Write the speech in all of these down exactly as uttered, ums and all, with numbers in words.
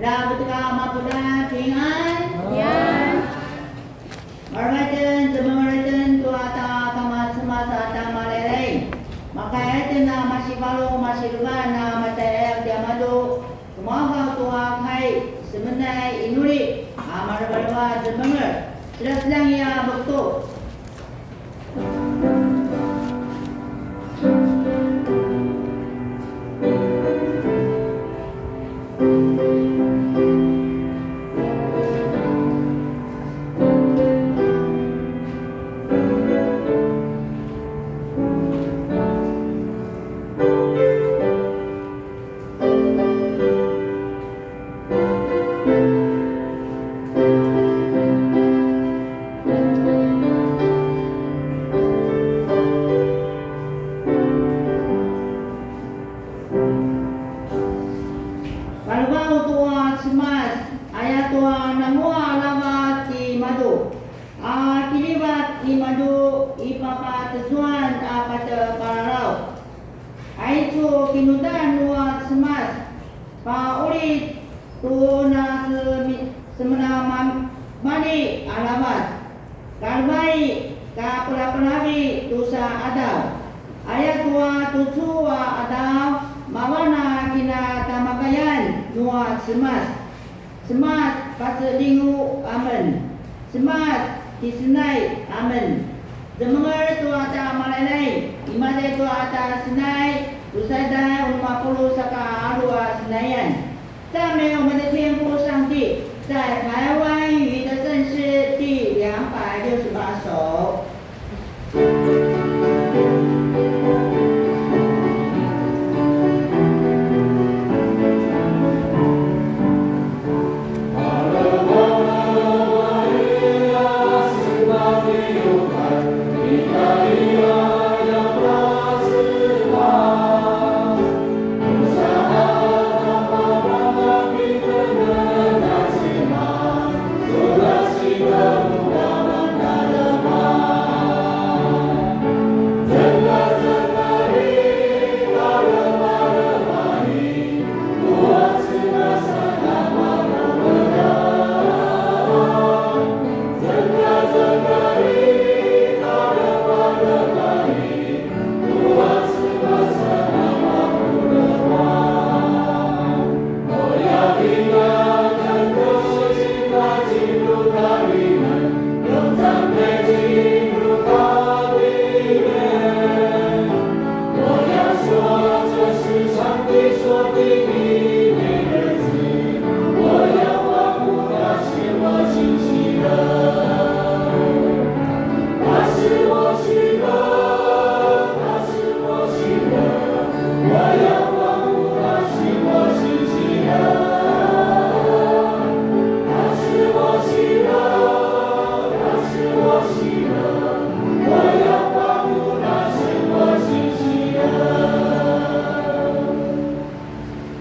Tja vetjek a mapuljat, pingan. Pingan. Maremetjen, cemengeretjen tua tja Kama Cemas a tja Malailaing. Makaya itjen a masivarung, masilevan a matjaiayaw tiamadju. Kemaugaw tua kai, semenay inuli, a marevareva cemenger. Seljaseljang a vektu. Paljevaw tua Cemas, ayatua nanguaq aravac timadju, a kiljivak nimadju i papatezuan a patje palalaut. Aicu kinudan nua Cemas, paqulid tu na semi-, semenamali aravac, kalevai kapelapelavi tusa qadaw. Ayatua tucu a qadaw, mavan a kinadamakayan nua Cemas. Cemas, pasedingu amen. Cemas, kisenay amen. Cemenger tua tja Malailaing, imaza i tua tja senay, tu saidan unem a puluq saka alu a senayan. 讚美我們的天父上帝，在台灣語的聖詩第兩百六十八首。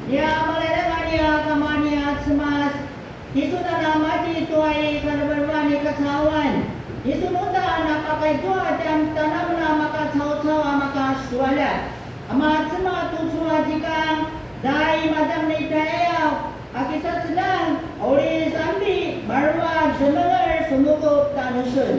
Nia maleleng a nia Kama nia Cemas, tisun a namati tua i kalevelevan i kacauan. Tisun uta a napakaitua tjanuamen a makacaucau a makasualjat. Ama Cemas tucu a zikang, dai mazang ni tjaiyaw, a kisaseljang, a uri sambi, maleva, semenger, semukup, tjanusun.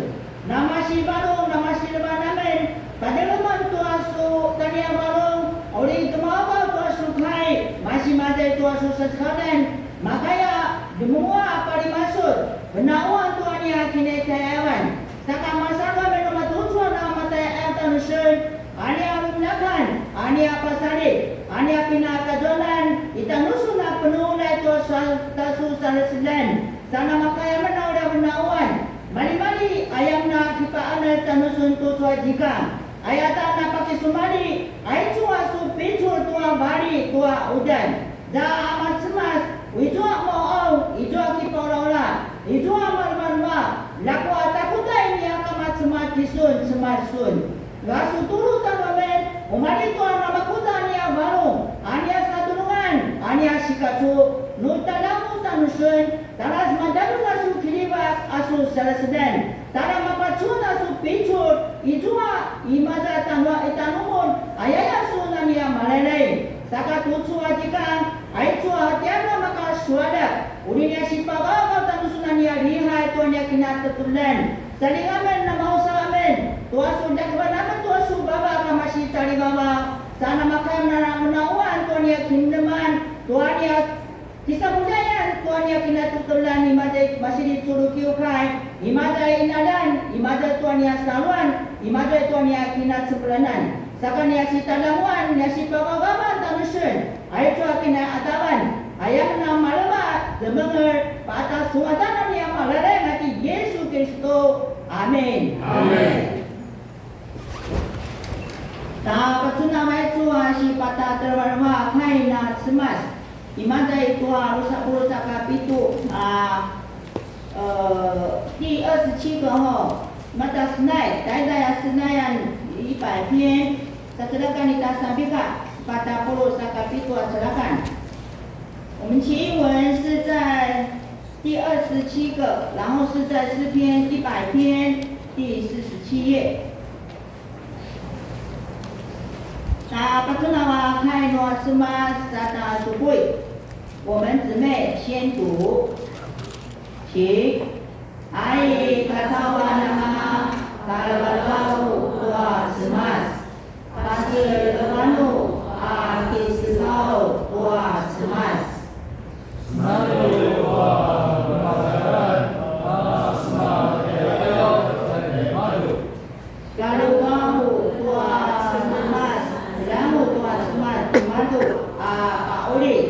Namasi varung, namasi levan amen, padeleman tua su tania varung, a uri kemaugaw tua su kai, masi mazay tua su sacekalan, makaya, demua a palimasud, venauan tua nia kinitjaiyawan, saka masalu amen nu matucu a na matjaiyaw tjanusun, a nia venelakan, a nia pasaliv, a nia pinakazuanan, i tjanusun a penuljat tua sa-, ta su salesedan, sa namakaya amen a uri a venauan, malimali aya amen a kipaqenetj tjanusun tucu a zikang, aya ta napakisumalji, aicu a su picul tua vali tua qudan. Za ama Cemas, izua mauqaw, izua kipaulaula, izua malevaleva, ljakua takutai nia Kama Cemas tisun, Cemas sun. Ga su tulu tjanuamen, umalji tua namakuda nia varung, a nia sadulungan, a nia sikacu, nu tjalamu tjanusun, tjara semadjaljun a su kiljivak, a su salesedan, tjara mapacun a su picul, izua, imaza tjanua i tjanumun, ayaya sun a nia maleleng. Saka tucu a zikang, aicu a tiana makasualjat, suadak, uri nia sipagawgaw tjanusun a nia lihay tua nia kinatetelan. Saljinga amen, namausa amen, tua su ljakvan amen tua su vava kemasi tjaljivavaw, sa namakaya nanamunawan tua nia kineman, tua nia kisamuljayan tua nia kinatetelan, imaza i masiliculju kiukai, imaza i qinaljan, imaza tua nia saluan, imaza tua nia kinacevelanan. Saka nia sitalanguan, nia sipagawgawan tjanusun, aicu a kinaqadavan, aya ken a maleva, zemenger, pata sungadanan nia maleleng a ti Yesu Kiristu. Amin. Amin. Ta pacuna maicu a sipatadremadrema kai na Cemas. Imaza i tua lusa puluq saka pitu a, e, 第二十七个 ho, mata senai, taiday a senayan 一百篇, sa celakan ita sabika, sepatj a puluq saka pitu a celakan. 我们起因文是在第二十七个，然后是在诗篇一百篇第四十七页。 Ta pacuna a kai nua Cemas sa ta supuin. 我们姊妹先读，请。Ai kacauan anga, kalevelevaw tua Cemas. Paselevanu a kiseljaw tua Cemas. Kalevelevaw tua Cemas, seljaw tua Cemas, timadju a paqulid.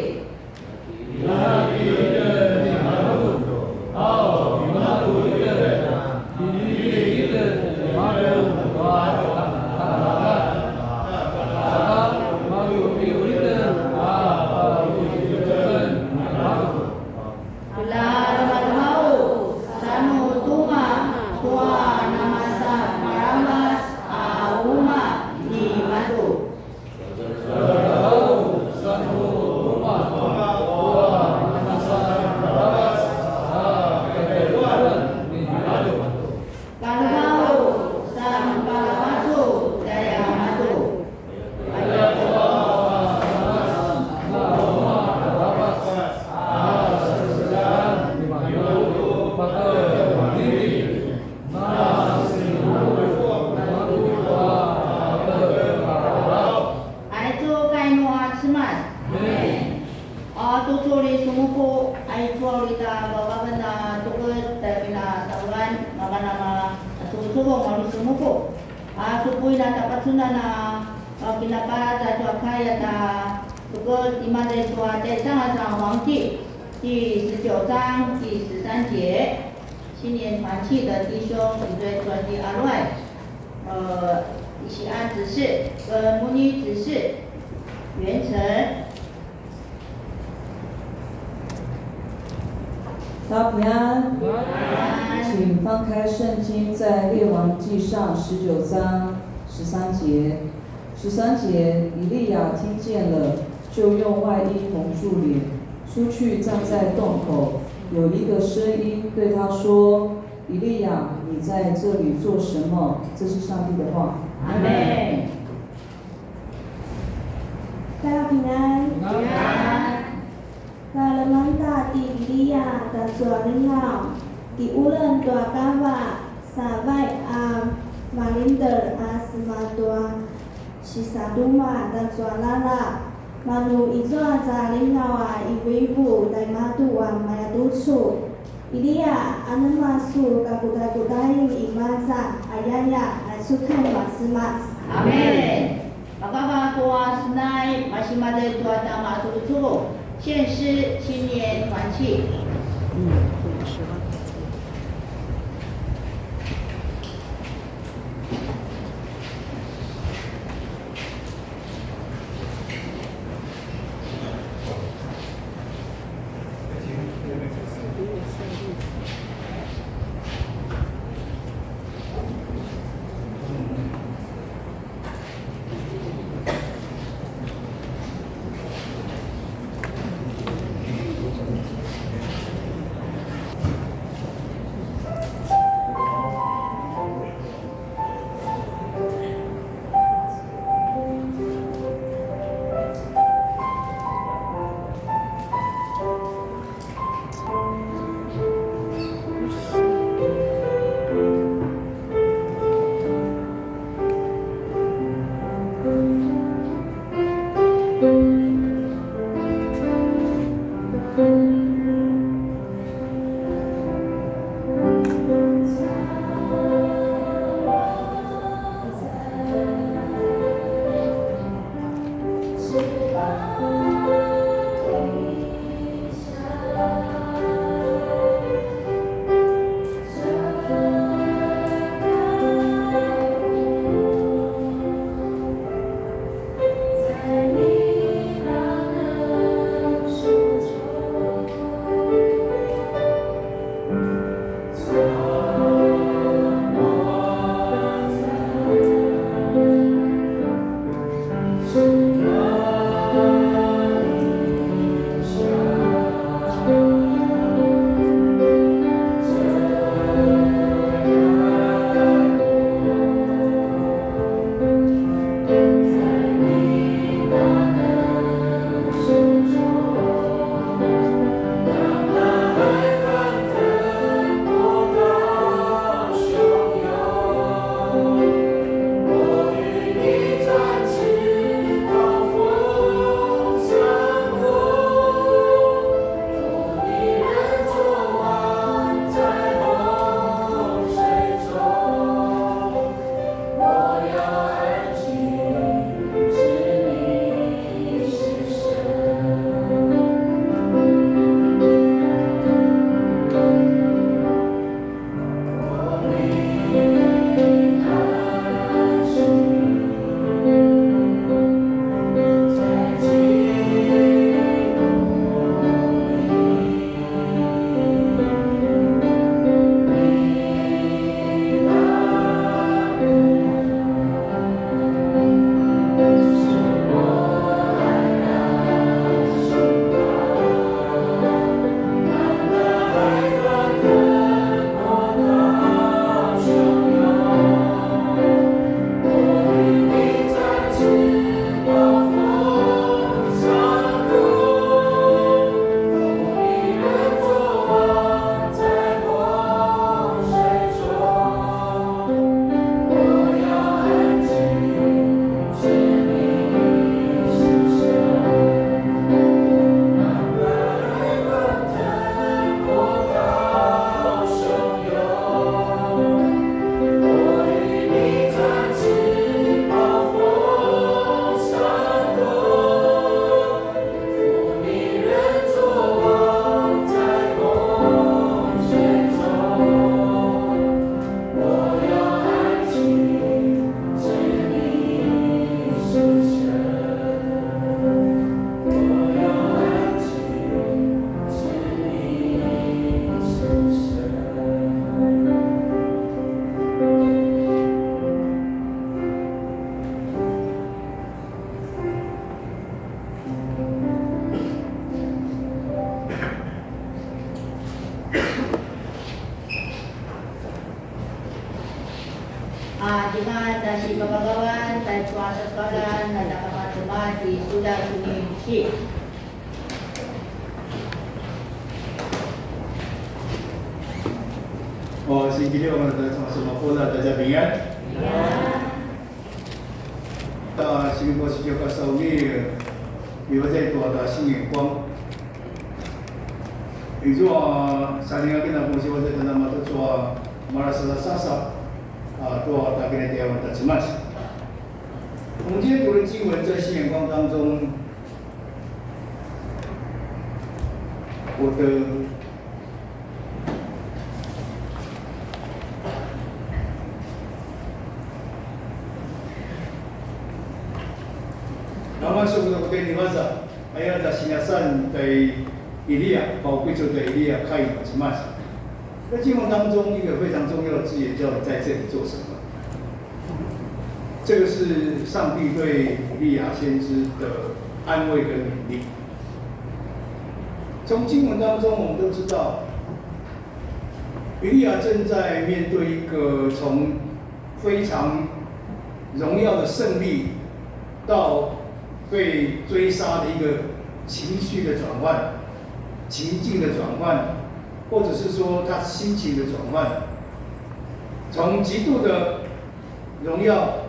Lja, ljemaljemalj, sa nu tjumaq tua namasan paravac a umaq nimadju. Ljemaljemalj, sa nu paravacu tjaimadju. Aicu kai nua Cemas. Amen. A, tucu uri sumupu, aicu uri ta vavaven a tuku, ta pinasaluan, mavan a ma, a tucu uri sumupu. A, supuin a ta pacunan a, a, kinapatj a tua kai a ta tuku, imaza i tua tjaisangasangas a 皇帝, 第十九章第十三节。 青年团契的弟兄，你对专业阿瑞，呃，一些安执事跟母女执事，远程。大家平安。平安。请翻开圣经，在列王纪上十九章十三节。 十三节，以利亚听见了，就用外衣蒙住脸，出去站在洞口。有一个声音对他说：“以利亚，你在这里做什么？”这是上帝的话。阿们。大家平安。平安。 Kalemangda ti Iliya tacualengaw, kiquleng tua kava, sa vaik a malindel a sema tua sisaduma tacualala. Manu izua calingaw a ivuivu taimadju a mayatucu. Iliya, anema su kakudakudain imaza ayaya a sukan a Cemas? Amen. Pakava tua senai, masimaday tua tja masuvusuvu, 献诗青年团契。Tima ta sipakakavan, ta tua sasekauljan, na tja kama Cemas i suda suni. 哦，星期六，我们大家平安。平安。啊，星期六，星期六，你们在多大新眼光？ Izua, salinga kina kung siwa tja nama tucu a marasasasa, a, tua takina tiawan ta Cemas. 我们今天读的经文在新眼光当中，我的 Nama su kuda kuda ni vaza, aya ta sinasan tai Ilia, pau kucu tai Ilia kai Cemas. 在经文当中，一个非常重要的字眼叫在这里做什么？这个是上帝对以利亚先知的安慰跟勉励。从经文当中，我们都知道，以利亚正在面对一个从非常荣耀的胜利到被追杀的一个情绪的转换、情境的转换，或者是说他心情的转换，从极度的荣耀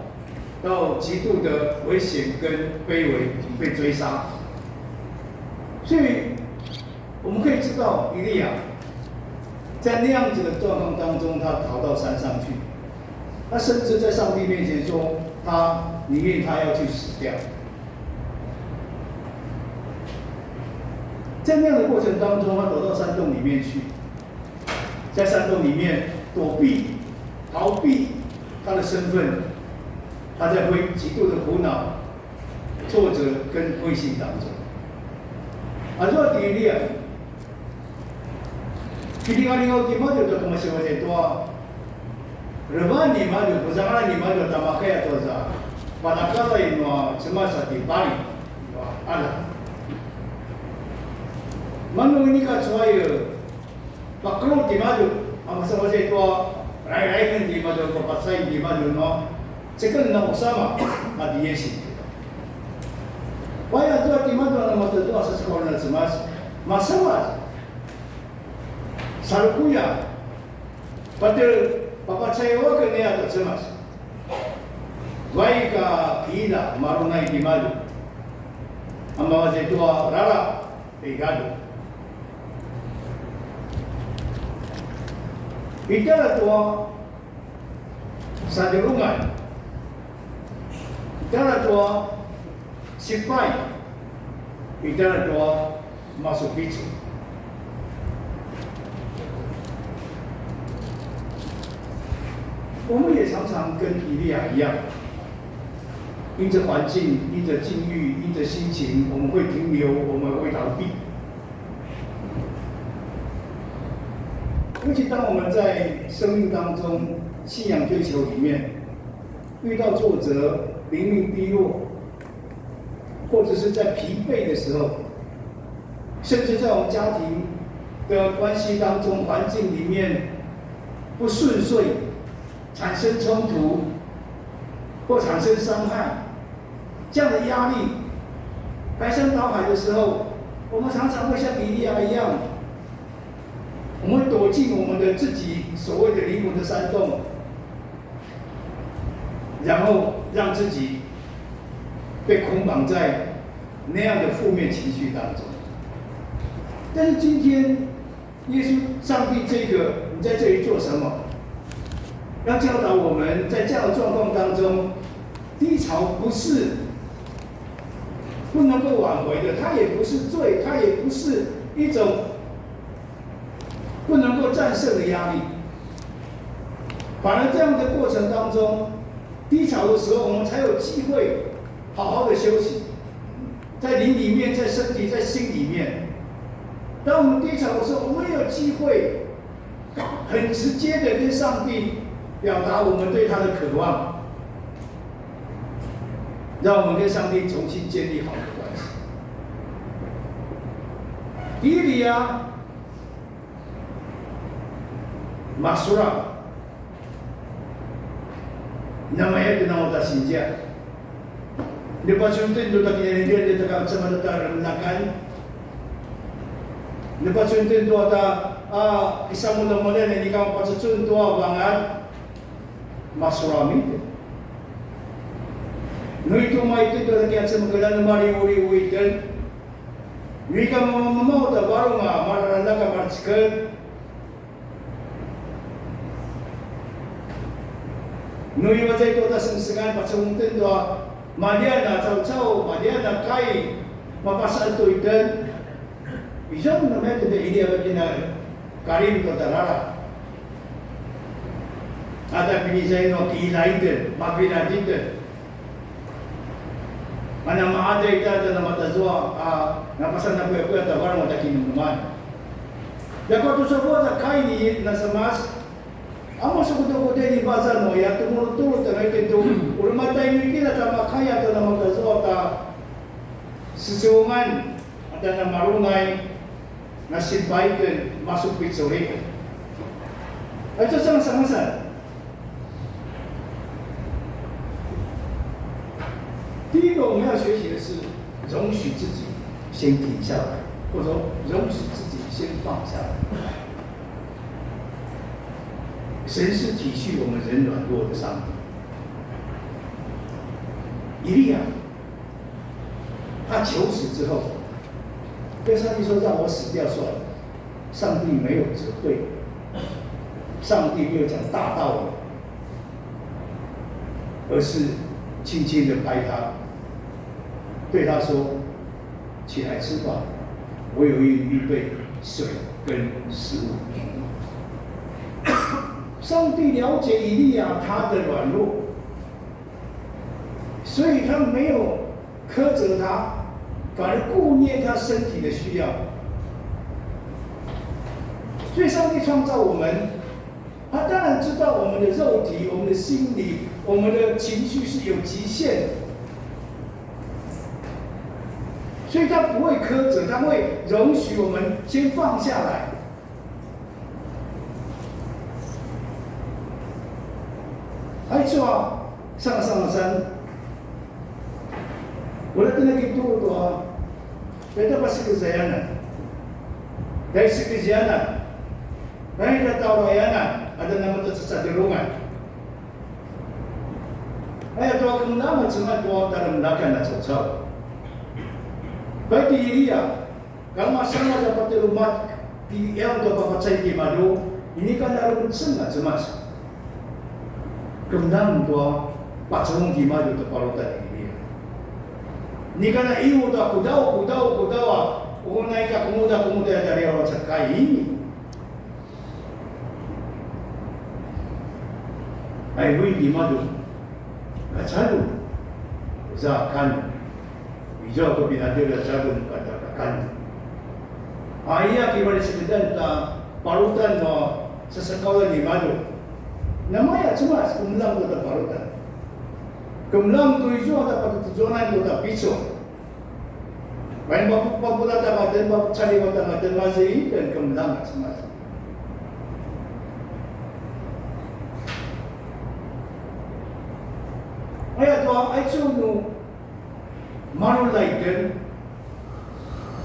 到极度的危险跟卑微，被追杀。所以我们可以知道，以利亚在那样子的状况当中，他逃到山上去，他甚至在上帝面前说，他宁愿他要去死掉。在那样的过程当中，他躲到山洞里面去，在山洞里面躲避、逃避他的身份，他在灰极度的苦恼、挫折跟灰心当中。Azua ti Ilia, kilingalingaw timadju tua kemasiway tua, revan nimadju, puzangalan nimadju, tamakaya tua za, patakalay nua Cemas a ti Bali, nua Allah. Manu inika cuay, pakru timadju, a masamasay tua, rayrayen timadju, papacay timadju, nua, cekel na usama, a ti Yesi. Waya tua timadju, a namatu tua, sasekauljan a Cemas, masamas, salukuya, patje, papacay aken nia tua Cemas. Vaik a ila, marunay timadju. A mamasay tua rara, i gadu. Itala tua sadjelungan, itala tua sipai, itala tua masupicul. 我们也常常跟以利亚一样，因着环境、因着境遇、因着心情，我们会停留，我们会逃避。尤其当我们在生命当中、信仰追求里面遇到挫折、灵命低落，或者是在疲惫的时候，甚至在我们家庭的关系当中、环境里面不顺遂， 产生冲突或产生伤害，这样的压力排山倒海的时候，我们常常会像以利亚一样，我们会躲进我们的自己所谓的灵魂的山洞，然后让自己被捆绑在那样的负面情绪当中。但是今天， 耶稣，上帝这个，你在这里做什么？要教导我们，在这样的状况当中，低潮不是不能够挽回的，它也不是罪，它也不是一种不能够战胜的压力。反而这样的过程当中，低潮的时候，我们才有机会好好的休息。 在灵里面，在身体，在心里面。当我们低潮的时候，我们有机会很直接的跟上帝表达我们对他的渴望，让我们跟上帝重新建立好的关系。以利亚，马苏拉， Namaya tu na uta sinzia. Ni pacunten tu ta kinalidil di ta kacamata ta remnakan. Ni pacunten tu ata a kisamulamulan ni ka pacucun tu a vangat. Masurami tu. Nu itu mai tu tu lagi a cemekelan mari uri uri tu. Nu ika mamamamau ta varung a mararandaka marcekel. Nu imaza i tua ta sengsengan pacunten tua malian a caucau, malian a kai, mapasa tu iten. Izua namaya tu dia ini a kina karim tua ta rara. Ata pinizain tua kiilaiten, mapilatiten. Mana maadai ta na matazua a napasan na kuya kuya ta varung ta kinemeneman. Ljakua tu sabua ta kai ni na Cemas. Ama su kuda kuda ni bazan no ya tumuru turu ta nai tu. Ulu matai ni kina ta makaya ta na matazua ta sesiungan ata na marunai. Na sipai ken masuk picuri ken. 哎，这这样想想，第一个我们要学习的是容许自己先停下来，或者说容许自己先放下来。神是体恤我们人软弱的上帝。以利亚 他求死之后，跟上帝说：“让我死掉算了。”上帝没有责备，上帝没有讲大道理，而是轻轻的拍他，对他说：“起来吃吧，我有预预备水跟食物。”上帝了解以利亚他的软弱， 所以他没有苛责他，反而顾念他身体的需要。所以上帝创造我们，他当然知道我们的肉体、我们的心理、我们的情绪是有极限的，所以他不会苛责，他会容许我们先放下来。 Aicu a sangasangasan, ula tjen a kitulu tua, peta pasikizayanan, dai sikizayanan, dai tataurayanan, ata namata cacadirungan. Aya tua kemeljang a Cemas tua talemedakan a caucau. Pai ti Ilia, kama sangas a patjelumat ti yang tua papacay timadju, inika na remecenga Cemas. Kemeljang tua pacun timadju ta parutan Ilia. Inika na ivu tua kudaw, kudaw, kudaw a, uku na ika kemuda, kemuda a tjaliaw a cakay ini. Aivu timadju, kacalju, za kanu. Izua ku pinadjudju a tjadun kata kakanu. Aya kivalisikidan ta parutan nua sasekauljan nimadju. Namaya Cemas kemeljang tua ta parutan. Kemeljang tu izua ta patutuzuanan tua ta picul. Pain papu-, papula tamaten, papucaliwa tamaten, mazei dan kemeljang a Cemas. Aya tua, aicu nu, Malulay aken,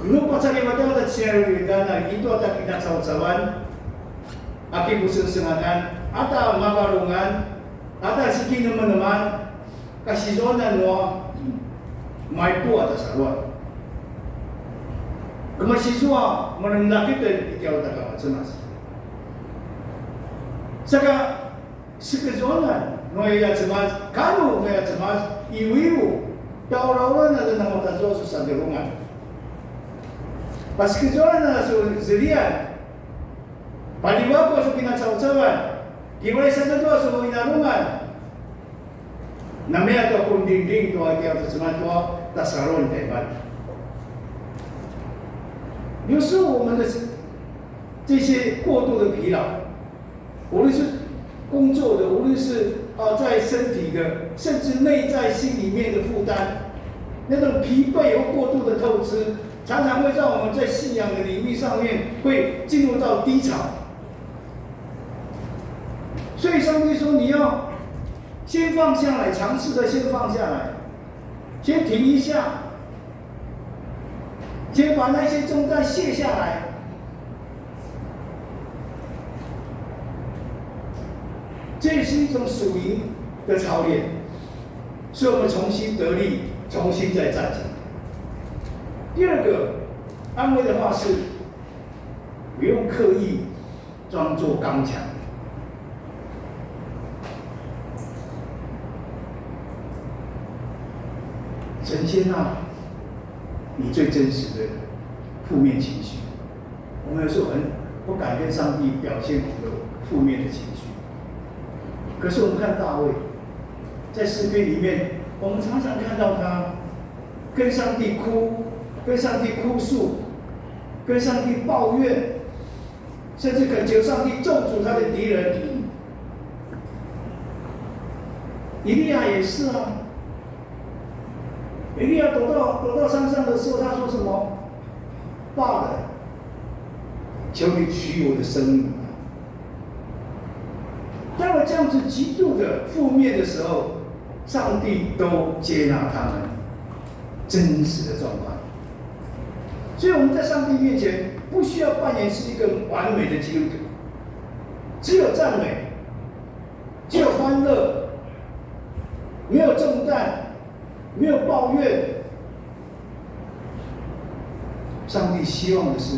nu pacalivat anga ta ciyarulidan a itua ta kinacavacavan, a kipusengsengan, a ta mavarungan, a ta sikinemeneman, kasizuanan nua maipu a ta saluan. Kemasi zua menemlakiten i tjaw ta kama Cemas. Saka, Sekezuanan, nu aya Cemas, kanu nu aya Cemas, iwiwu, tauraurana dan namatazua su sadirungan. Pasekezuanan su zelian, palivaku su kinacavacavan, kiwai sakedua su inarungan. Namaya tua kundingding tua kiya Cemas tua tasarun taiman. 有时候我们的这些过度的疲劳， 无论是工作的，无论是啊在身体的，甚至内在心里面的负担，那种疲惫和过度的透支，常常会让我们在信仰的领域上面会进入到低潮。所以上帝说，你要先放下来，尝试的先放下来，先停一下，先把那些重担卸下来。这也是一种属灵的操练，使我们重新得力，重新再站起来。第二个安慰的话是，不用刻意装作刚强。承接那你最真实的负面情绪。我们有时候很不敢跟上帝表现我们的负面的情绪，可是我们看大卫，在诗篇里面，我们常常看到他跟上帝哭，跟上帝哭诉，跟上帝抱怨，甚至恳求上帝咒诅他的敌人。以利亚也是啊，以利亚躲到躲到山上的时候，他说什么？罢了，求你取我的生命吧。当我这样子极度的负面的时候，上帝都接纳他们真实的状况。所以我们在上帝面前不需要扮演是一个完美的基督徒，只有赞美，只有欢乐，没有重担，没有抱怨。上帝希望的是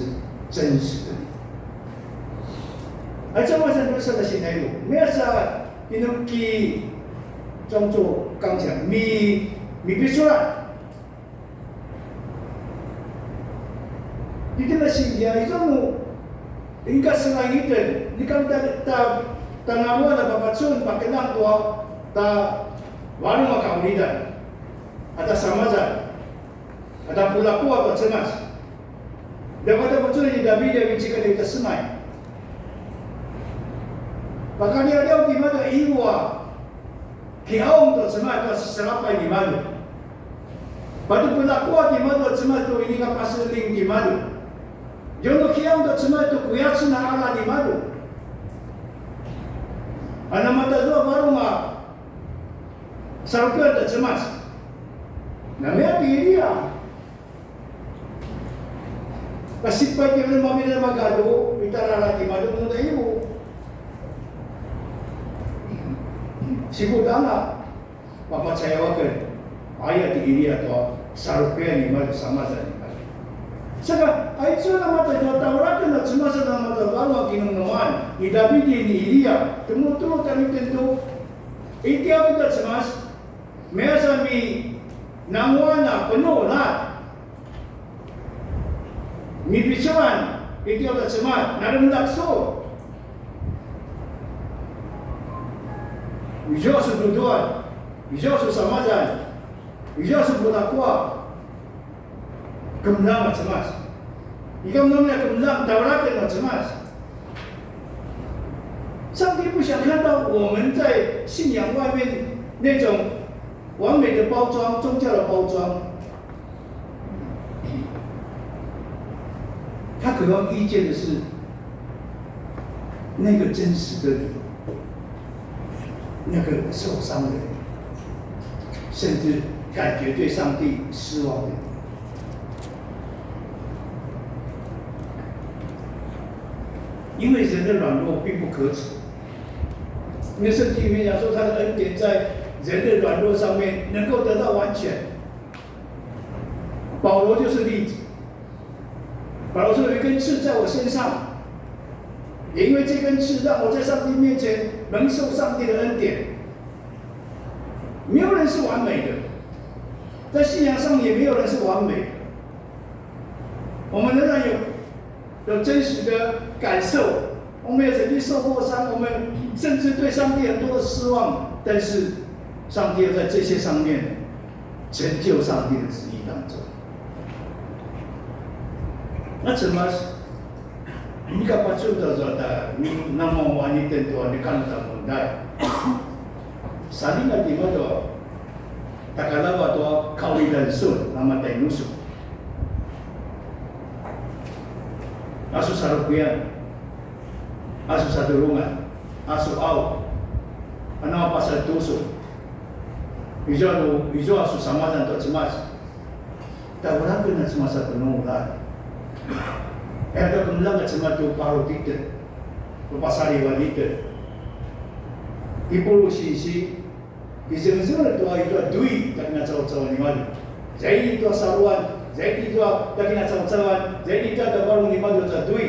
真实的你。Aicu a masan drusa ta sinailu, miyasa inuki 装作刚强, mi, mi pisulan. Di tjina sinzia izua nu, inika selangiten, inika ta, ta, ta nanguaq a papacun pakeljang tua ta varung a kaqulidan, a ta samazan, a ta pulakua tua Cemas. Djavadjavacun ni Davidi a vinecikan i ta semay. Pakalialiaw timadju a ivu a kiqaung tua Cemas tua seselapay nimadju. Patje pulakua timadju tua Cemas tu inika paseling timadju. Djunu kiqaung tua Cemas tu kuyacen a qalja nimadju. A namatazua varung a sarukuyan tua Cemas. Namaya ti Iliya. Pasipay tjen a mavilad a gadu, pitara laki madu munda ivu. Sikudan a, papacayaw aken, aya ti Iliya tua, sarukuyan nimadju, samazan nimadju. Saka, aicu a namatazua tavaraken a Cemas a namatazua a kinemeneman ni Davidi ni Iliya, temutulu tjanuitjen tu, itjen a Cemas, Maya sa mi nanguaq a penuljat. Mi picuan, itjen a Cemas, na remedak su. Izua su duduan, izua su samazan, izua su pulakua. Kemeljang a Cemas. Inika mun a kemeljang, tavaraken a Cemas. 上帝不想看到我们在信仰外面那种完美的包装、宗教的包装，他渴望遇见的是那个真实的你。 那个受伤的人，甚至感觉对上帝失望的人。因为人的软弱并不可耻，因为圣经里面讲说，他的恩典在人的软弱上面能够得到完全。保罗就是例子。保罗说：“有一根刺在我身上，也因为这根刺，让我在上帝面前蒙受上帝的恩典。”没有人是完美的，在信仰上也没有人是完美的。我们仍然有有真实的感受，我们也曾经受过伤，我们甚至对上帝很多的失望，但是上帝要在这些上面成就上帝的旨意当中。那怎么？Inika pacun tua zua ta, ni, namawan itjen tua, ni kan ta mundai. Salinga timadju, takalava tua, kauli dan sun, nama tainusu. Asu sarukuyan, asu sadurungan, asu au, anaw pasal tusu. Izua nu, izua su samazan tua Cemas. Tavelaken a Cemas a penuljat. Aya ta kemeljang a Cemas tu parut itjen, tu pasalivat itjen. Kipulu sinsi, kizengezeng tua izua dui ta kinacaucauan nimadju. Zaidi tua saluan, zaidi tua ta kinacaucauan, zaidi tua ta varung nimadju tua dui.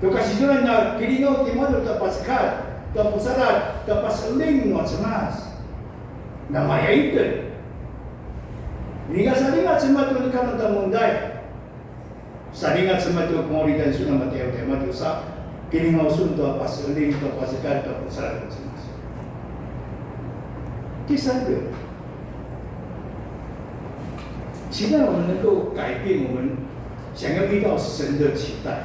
Tu kasizuan na kilingaw timadju ta pacekat, ta pusaladj, ta paseling nua Cemas. Namaya itjen. Nika salinga Cemas tu nika nua ta mundai. Salinga Cemas tu pengulidan sun a matjayaw tjaimadju sa, kilingaw sun tua paseling, tua pacekat, tua pusaladj nua Cemas. 第三个，期待我们能够改变我们想要遇到神的期待。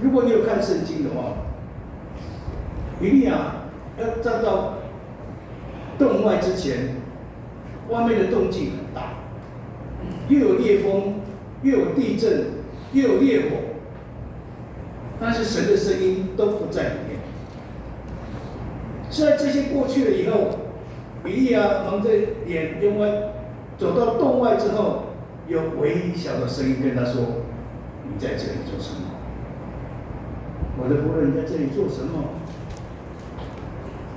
如果你有看圣经的话，以利亚要站到洞外之前，外面的动静很大，又有烈风，又有地震，又有烈火，但是神的声音都不在里面。虽然这些过去了以后，以利亚蒙着眼用外走到洞外之后，有微小的声音跟他说：“你在这里做什么？我的仆人在这里做什么？”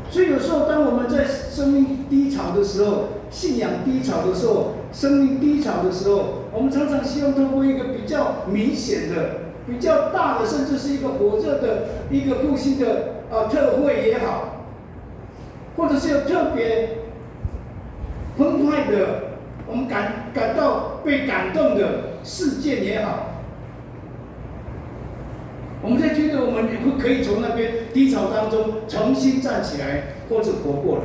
所以有时候，当我们在生命低潮的时候，信仰低潮的时候，生命低潮的时候，我们常常希望透过一个比较明显的、比较大的，甚至是一个火热的一个复兴的啊特会也好，或者是有特别澎湃的，我们感感到被感动的事件也好，我们才觉得我们可以从那边低潮当中重新站起来，或者活过来。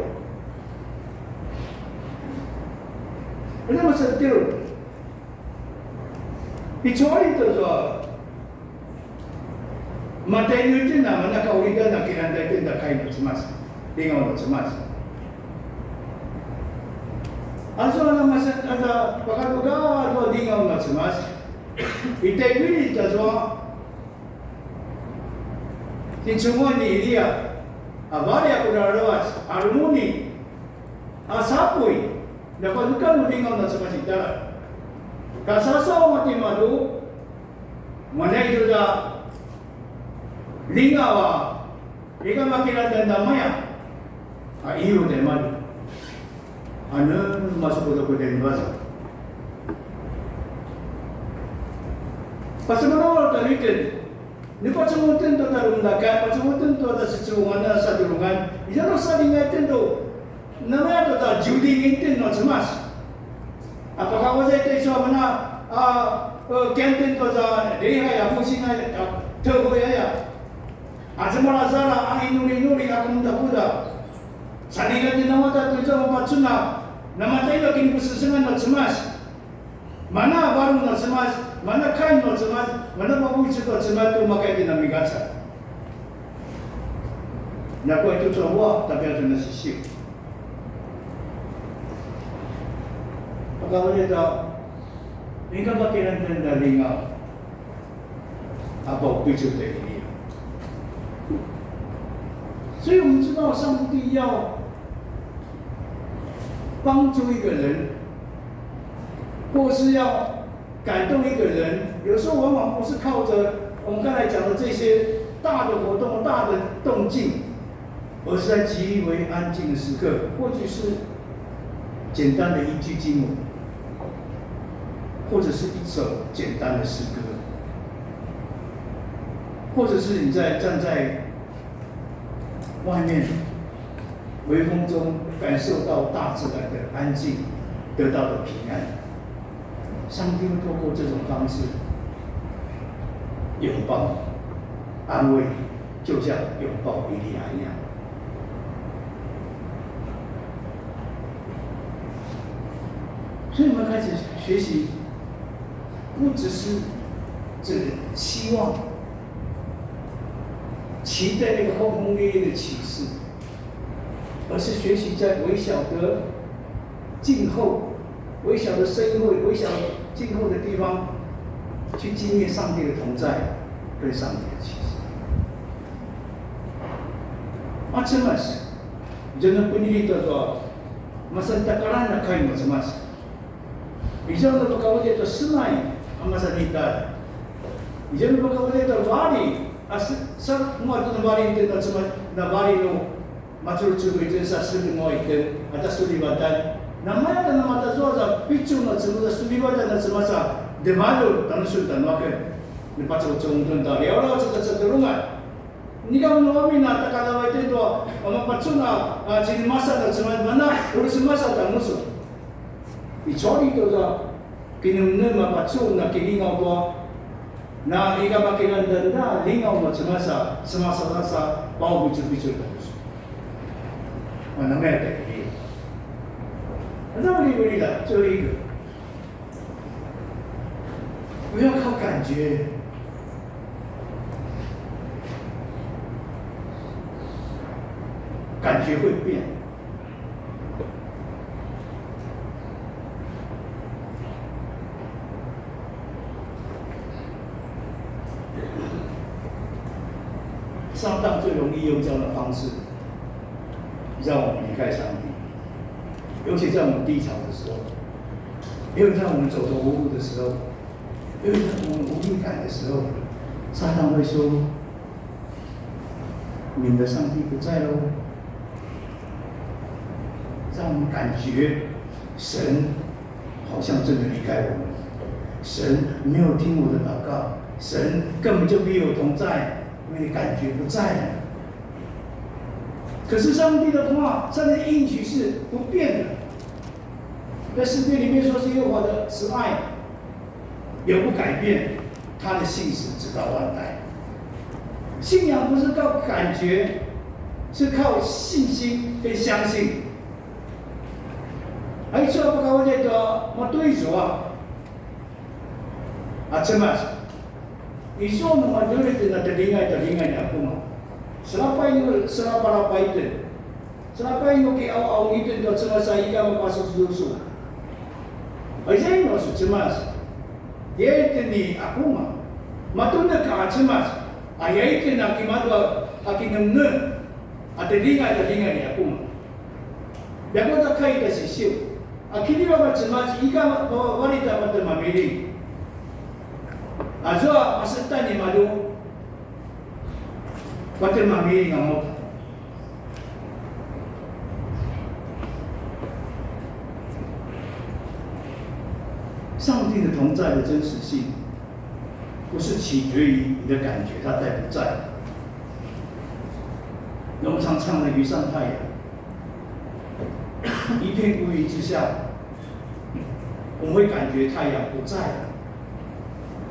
那么是第二个，你从里头说， Matainuitjen a mana kauljadan a kilangdai itjen ta kai nua Cemas, lingaw nua Cemas. Azua na masa, aza pakaduga azua lingaw nua Cemas. Itainuitjen azua, tincunguan ni Ilia, a vali a kudreljevac, a remuni, a sapuy, na paduka nu lingaw nua Cemas itala. Kasasaw mati madu, mana itu da lingaw a, ika makilangdai namaya, a iyu tjaimadju. Anu masuk kuda kuda ni basa. Pasemalaw taliken, ni pacungutan tu tarumdakan, pacungutan tu ada secungan, ada sadurungan, ijanu salinga itjen tu, namaya tu ta juding itjen nua Cemas. Apakawazay ta isu a mana, a, e, kenten tu za dehay a musin a, a, tehoy aya. A cemala zara a inulinuli a kemudakuda. Salinga itjen namaya tu izua mapacuna, namaya tu kinipusesengan nua Cemas. Mana varung nua Cemas, mana kai nua Cemas, mana papuicu tua Cemas tu makaya itjen a migacalj. Nakuya itu cua, tapi aza nasisiu. Pakavaleta, ika makilangdai lingaw. 啊，不，不就等于你了。所以我们知道，上帝要帮助一个人，或是要感动一个人，有时候往往不是靠着我们刚才讲的这些大的活动、大的动静， 而是在极为安静的时刻，或许是简单的一句经文，或者是一首简单的诗歌，或者是你在站在外面微风中感受到大自然的安静，得到的平安。上帝会透过这种方式拥抱、安慰， 就像拥抱以利亚一样。所以我们开始学习，不只是这个希望、期待那个轰轰烈烈的启示，而是学习在微小的静候、微小的深会、微小静候的地方，去经历上帝的同在，跟上帝的启示。 Macam mas, jangan penilita tua, Masan takalan a kai nua Cemas. Izua nu pakavadjay tua senay a masan ita. Izua nu pakavadjay tua vali a se-, sa mua tu na vali ita na Cemas, na vali nu macurucuru ita sa seli mua ita, ata sulivatan. Namaya ta namatazua za picul na Cemas, sulivatan na Cemas a demalju, tjanusun tjanuaken. Ni pacaucung tun ta liaw liaw sa sa turungan. Inika nu amin a takaljavay itjen tua, a, mapacun a, a, cinemasan a Cemas, mana uri semasan tjanusun. Icuali tua kinemnem a pacun a kilingaw tua, na inika makinan denda lingaw nua Cemas a, semasan sa pau bicul bicul tjanusun. Mana mete kiri. Ada beri beri dah, curi ke. 不要靠感觉，感觉会变。撒旦最容易用这样的方式让我们离开上帝，尤其在我们低潮的时候，尤其在我们走投无路的时候， 因为我们无力感的时候，撒旦会说：“你们的上帝不在喽。”让我们感觉神好像真的离开我们，神没有听我的祷告，神根本就没有同在，因为你感觉不在了。可是上帝的话，上帝的应许是不变的。 在诗篇里面说，是耶和华的慈爱永不改变，他的信实直到万代。信仰不是靠感觉，是靠信心跟相信。Aicu a pakavadjay tua matu izua a Cemas. Izua nu madjulu itjen a tjelingay, tjelingay nia kuma. Selapay nu, selapalapay itjen. Selapay nu kiqauqaung itjen tua Cemas a ika mapasususu. Aicu a inu su Cemas. Dia itjen ni akuma. Matu neka a Cemas. Aya itjen a kimadju a kinemnem. A tjelingay, tjelingay ni akuma. Ljakua ta kai ta sisiu. A kiljivak a Cemas, ika mavalit a patje mamiling. Azua masetan nimadju patje mamiling a uta. 上帝的同在的真实性，不是取决于你的感觉他在不在。我们常唱的雨上太阳， 一片乌云之下，我们会感觉太阳不在了，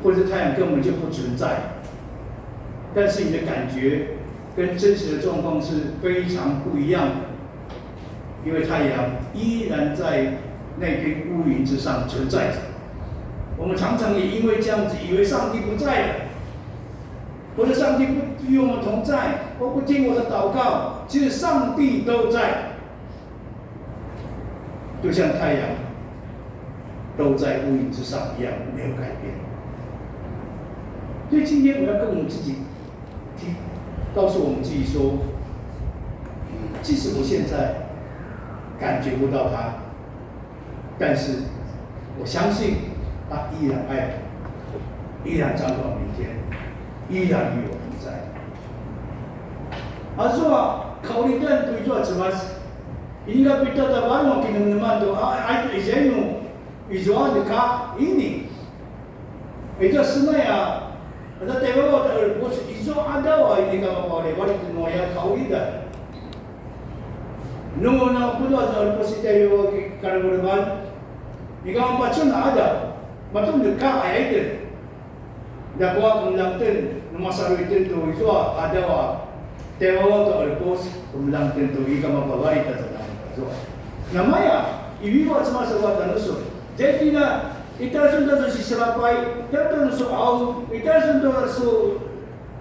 或者太阳根本就不存在。但是你的感觉跟真实的状况是非常不一样的，因为太阳依然在那片乌云之上存在着。我们常常也因为这样子，以为上帝不在了，或者上帝不与我们同在，或不听我的祷告。其实上帝都在。 就像太阳都在乌云之上一样，没有改变。所以今天我要跟我们自己提，告诉我们自己说，即使我现在感觉不到他，但是我相信他依然爱我，依然掌管明天，依然与我同在。Azua, kauli dan tu izua Cemas. Inika pida ta varung a kinemneman tu, a, a, izua inu, izua neka ini. Izua senai a, aza tevavo ta elpus, izua adaw a inika mapawale, wali tu noya kauli dan. Nu na kudu aza elpus i tevavo ki karagurevan, inika mapacun a adaw, matu neka a iden. Ljakua kemeljang itjen, nu masalu itjen tu izua adaw a tevavo tu elpus, kemeljang itjen tu ika mapavalit a tjanangan azua. Namaya, ivivu a Cemas a tjanusun. Jadi na, ita sun ta su siselapay, ita sun su aung, ita sun ta su,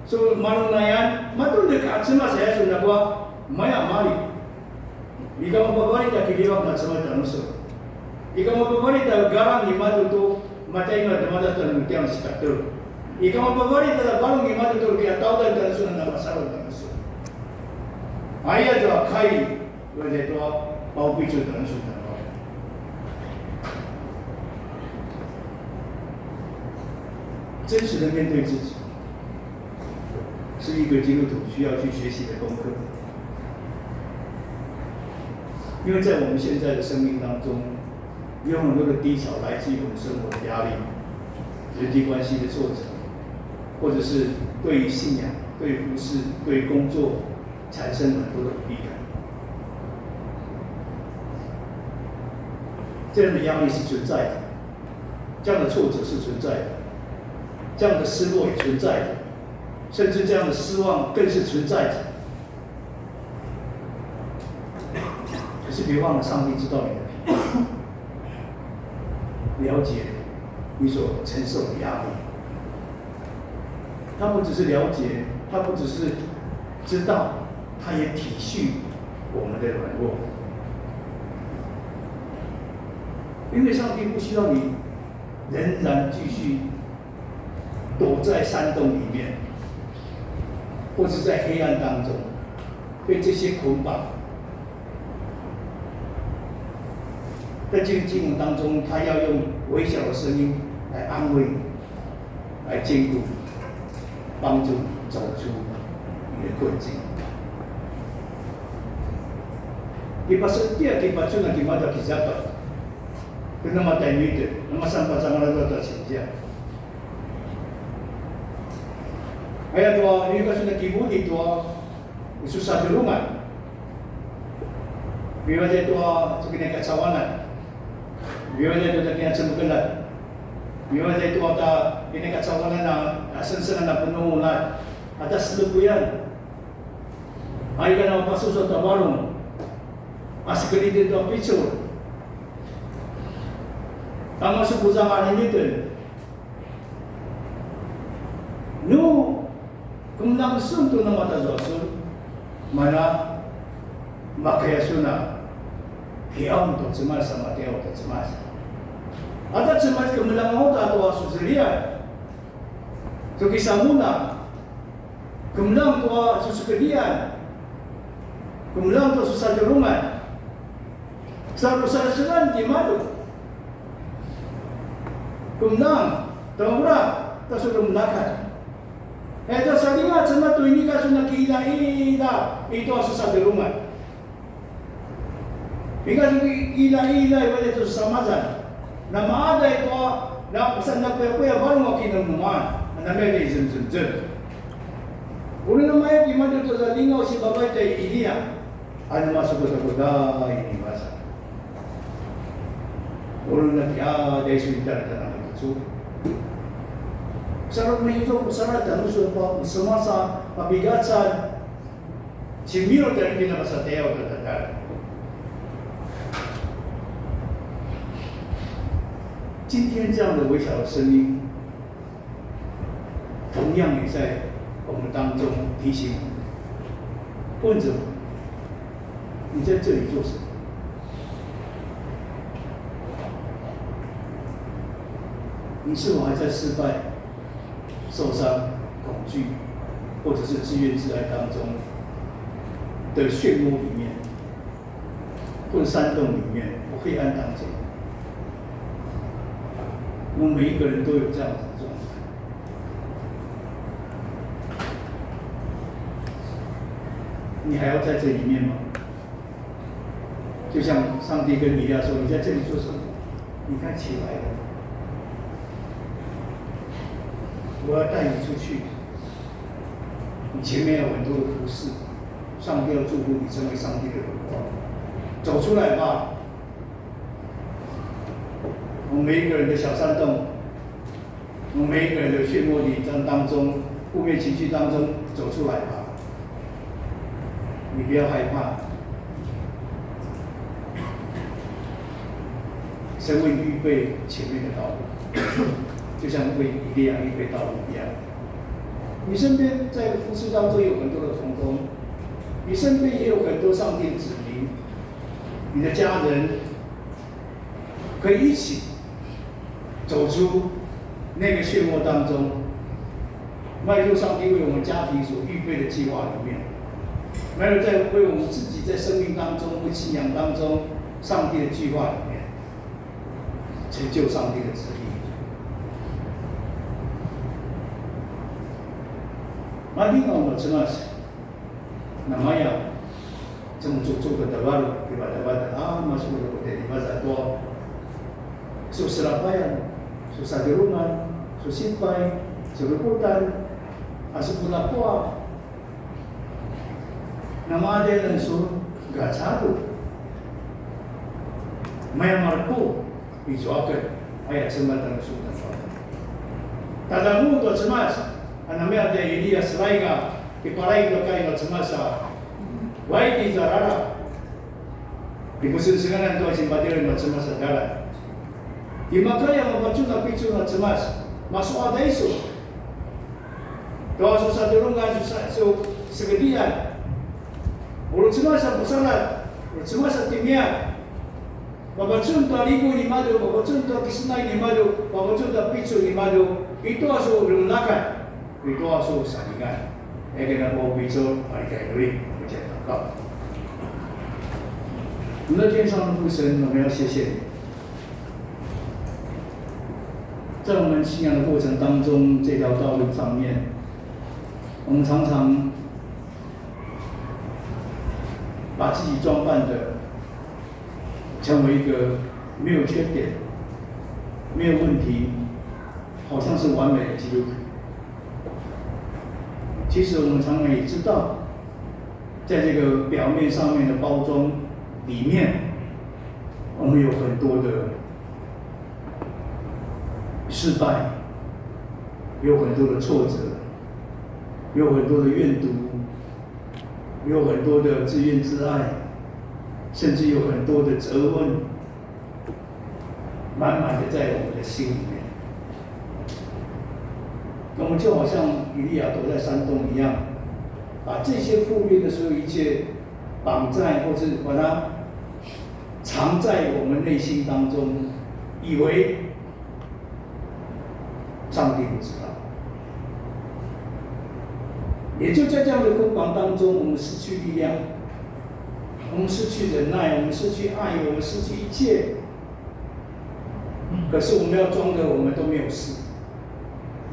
su malunayan, matu neka a Cemas aya sun ljakua, maya mali. Ika mapavalit a kiljivak na Cemas tjanusun. Ika mapavalit a galang nimadju tu, matjainu a demadas tjanuitjen sikatur. Ika mapavalit a varung nimadju tu, kiataudan tjanusun a namasalu tjanusun. Aya tua kai, tua tua, 包括就等于说祷告。真实的面对自己，是一个基督徒需要去学习的功课。因为在我们现在的生命当中，有很多的低潮来自于我们生活的压力、人际关系的挫折，或者是对于信仰、对于服事、对于工作产生很多的无力感。这样的压力是存在的，这样的挫折是存在的，这样的失落也存在的，甚至这样的失望更是存在的。可是别忘了，上帝知道你的疲劳，了解你所承受的压力。他不只是了解，他不只是知道，他也体恤我们的软弱。因为上帝不希望你仍然继续躲在山洞里面，或是在黑暗当中，被这些捆绑。在这个经文当中，他要用微小的声音来安慰你，来坚固你，帮助你走出你的困境。Kipasutia, kipacuna, kimata, kizapat. Kena mata ini tu, nama sampai sama lagi tak senja. Ayat dua, ini kasih nak kibudi tua, Yesus satu rumah. Biwajay tua, tu kena kacawanan. Biwajay tua kena cemukelan. Biwajay tua ta kena kacawanan na, asensengan na penuh na, atas lepuyan. Ay ka na pasu sa tabarung. Asekelidin tua picul. Tama su kuzang alimiten. Nu kemeljang sun tu namatazua sun, mana makaya sun a kiaung tu Cemas a matiaw tu Cemas. Ata Cemas kemeljang uta tua su zelian. Tu kisamuna, kemeljang tua su sekelian, kemeljang tua su sadjelungan. Sa ru saraseran timadju. Kemeljang, tamaulja, ta su kemeljakan. E, ta saljinga cematu inika su nakiilaila i tua su sadjelungan. Inika su kiilaila i tua su samazan. Namaqaday tua, na, sa nakuyakuya varung a kinemeneman. Namaya i zemzemzem. Uri namaya timadju tua saljinga u sipavay ta Ilia. Anu masukutakuta ini masa. Ulun na tiada isu intara tanah itu. Sarap na itu, sarap tanah su pa, semasa, pabigacan, cimil dari kita masa teo tatadar. 今天这样的微小的声音， 同样也在我们当中提醒我们，问着你在这里做什么？你是否还在失败、受伤、恐惧，或者是自怨自艾当中的漩涡里面？ 或者山洞里面，或黑暗当中，我们每一个人都有这样子的状态。你还要在这里面吗？就像上帝跟以利亚说：“你在这里做什么？你该起来了，我要带你出去。你前面有很多的服侍。” 上帝要祝福你成为上帝的荣光。走出来吧。我们每一个人的小山洞，我们每一个人的漩涡里当，当中，负面情绪当中走出来吧。你不要害怕。神为你预备前面的道路，就像为以利亚预备道路一样。你身边在服侍当中有很多的同工， 你身边也有很多上帝的子民，你的家人可以一起走出那个漩涡当中，迈入上帝为我们家庭所预备的计划里面。沒有在為我們自己在生命當中、為信仰當中，上帝的計劃裡面，成就上帝的旨意。Mali anga a cemas, namaya, cemacecek a tevaru, kivadavadaq a masukudakuda i maza tua, su selapayan, su sadjelungan, su sipay, su rukutan, a su punakuaq, namaya a su gacadu. Maya marekutj izua aken, aya cemas a su tangua. Tadamua tua cemas, a namaya a Ilia selai a kipalai tua kai nua cemas a vaik i zua rara. Kipusengsengan tua simbadil nua cemas a dalan. Imakaya mapacun a picul nua cemas, masuqaday su. Tua su sadjelungan, su sa-, su segedian. Uri cemas a pusaladj, uri cemas a timiyan. Papacun tua ligu nimadju, papacun tua kisenay nimadju, papacun tua picul nimadju, i tua su ljeljakan, i tua su saljingan. Aya ken a pupicul, mari ka inuli, 我們一起禱告。我們的天上的父神，我們要謝謝你，在我們信仰的過程當中，這條道路上面，我們常常把自己裝扮的成為一個沒有缺點、沒有問題，好像是完美的基督徒。其實我們常常也知道，在這個表面上面的包裝裡面，我們有很多的失敗，有很多的挫折，有很多的怨毒，有很多的自怨自艾，甚至有很多的责问，满满的在我們的心裡面。我們就好像以利亞躲在山洞一樣，把這些負面的所有一切綁在，或是把它藏在我們內心當中，以為上帝不知道。也就在這樣的捆綁當中，我們失去力量，我們失去忍耐，我們失去愛，我們失去一切。可是我們要裝著我們都沒有事，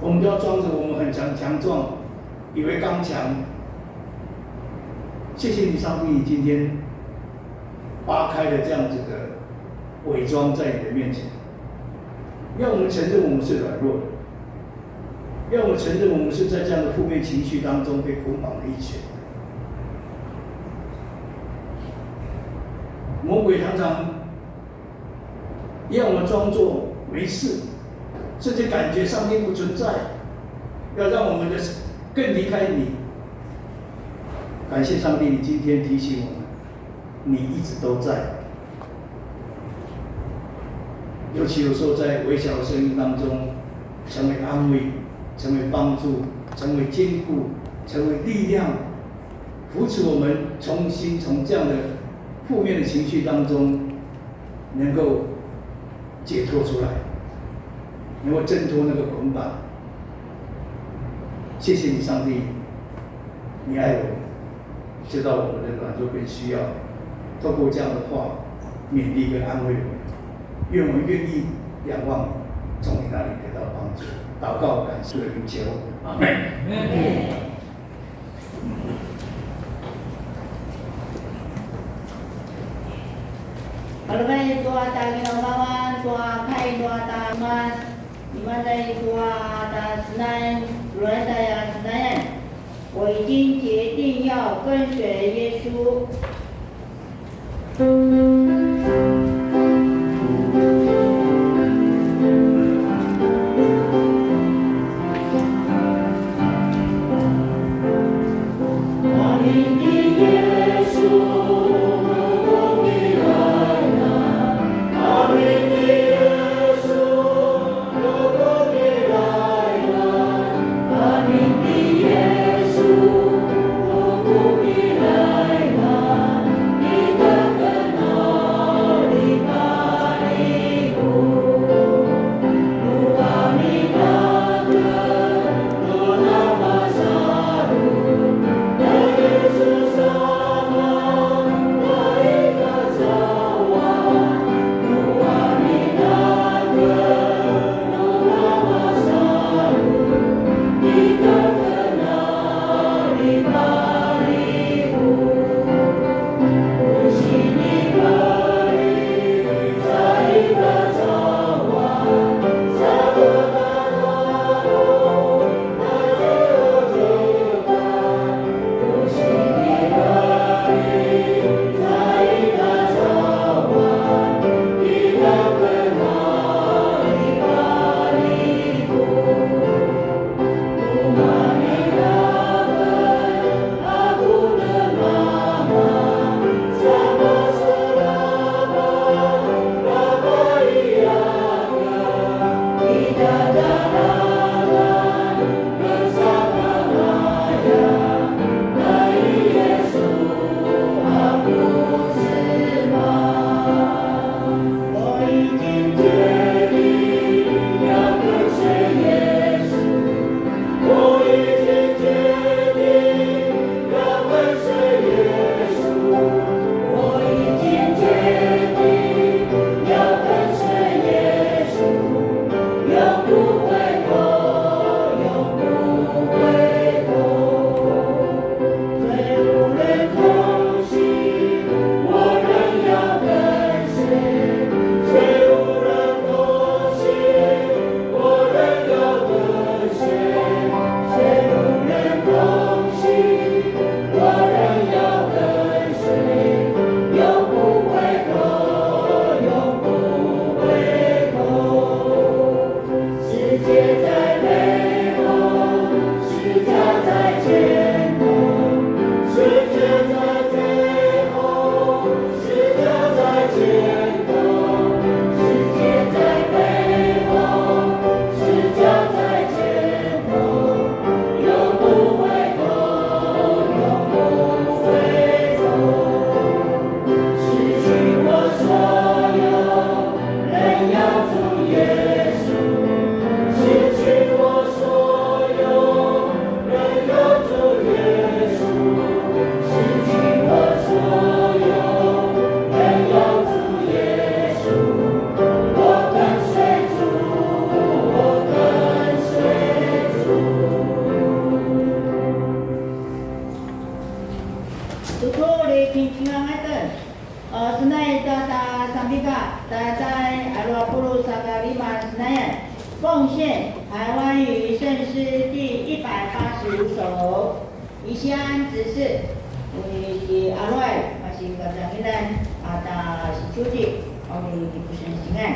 我們都要裝著我們很強，強壯，以為剛強。謝謝你，上帝，你今天扒開了這樣子的偽裝在你的面前，讓我們承認我們是軟弱的，讓我們承認我們是在這樣的負面情緒當中被捆綁的一群。魔鬼常常要我們裝作沒事，甚至感覺上帝不存在，要讓我們的更離開你。感謝上帝，你今天提醒我們，你一直都在。尤其有時候在微小的生命當中，成為安慰，成為幫助，成為堅固，成為力量，扶持我們重新從這樣的負面的情緒當中 能夠解脫出來，能夠掙脫那個捆綁。謝謝你，上帝，你愛我們，知道我們的軟弱跟需要，透過這樣的話勉勵跟安慰我們。願我們願意仰望你，從你那裡得到幫助。禱告，感謝的名求，阿們。Malemay tua tja kinaumavan tua kai nua tja Cemas, imaza i tua tja Senayan, tua tja Senayan. 我已经决定要跟随耶稣。平安。 呃，senai ta ta sambika, ta ta alu a puluq saka lima senayan. 奉献台湾语圣诗第一百八十五首，以西安执事, uni si Aluay, masi kacangilan, ata si Cuti, uni si Pusensingan.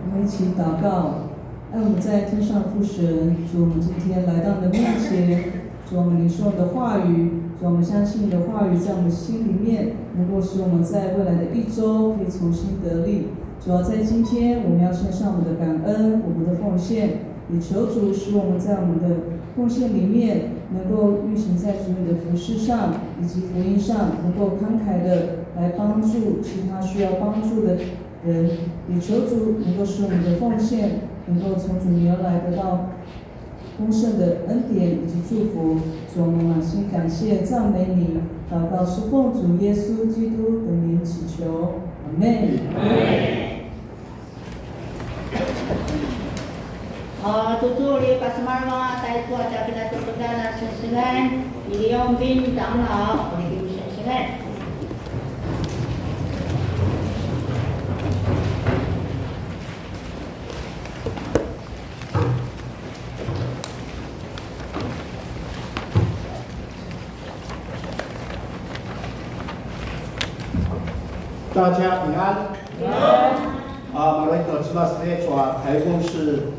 我们一起祷告。 爱我们在天上的父神，主，我们今天来到你的面前，主，我们领受你的话语，主，我们相信你的话语在我们心里面，能够使我们在未来的一周可以重新得力。主啊，在今天我们要献上我们的感恩，我们的奉献，也求主使我们在我们的奉献里面能够运行在主你的服事上，以及福音上，能够慷慨的来帮助其他需要帮助的 人，也求主能够使我们的奉献能够从主你而来得到丰盛的恩典以及祝福。主，我们满心感谢赞美你，祷告是奉主耶稣基督的名祈求，阿们。 A, tucu uri pasemalaw a taicu a tja kinatukudan a sengsengan, i Liaw Bin Tamlaw, uri sengsengan. 大家平安。平安。 啊，马来西亚这个台风是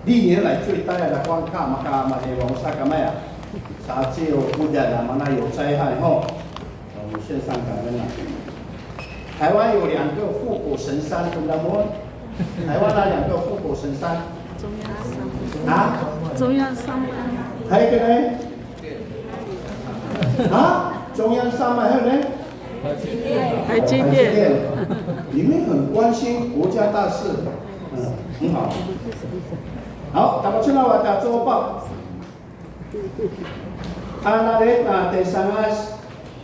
历年来最大的荒咖，maka maka 有 sa kamaya. 啥只有不然啊，mana 有灾害吼。我们献上感恩啊。台湾有两个护国神山，知道吗？台湾那两个护国神山？中央山脉。啊？中央山脉。还有一个呢？啊？中央山脉，还有呢？台积电。台积电。你们很关心国家大事。 嗯，好，好，打个招呼啊，大家好。 A nalet a tjaisangas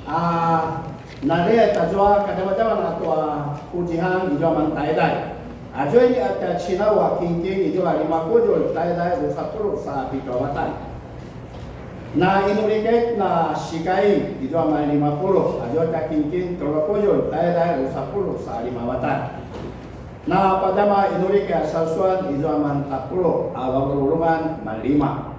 a nalet tazua kadjamadjaman a tua kuzihan izua mantaiday. Azua ini a tja cinau a kingking izua lima kuzulj taiday drusa puluq sa pitju a vatan. Na inulikeq na sikaing izua man lima puluq, azua tja kingking tjelu a kuzulj taiday drusa puluq sa lima a vatan. Na padama inulikeq a sasuan izua man tapuluq a vavululungan man lima.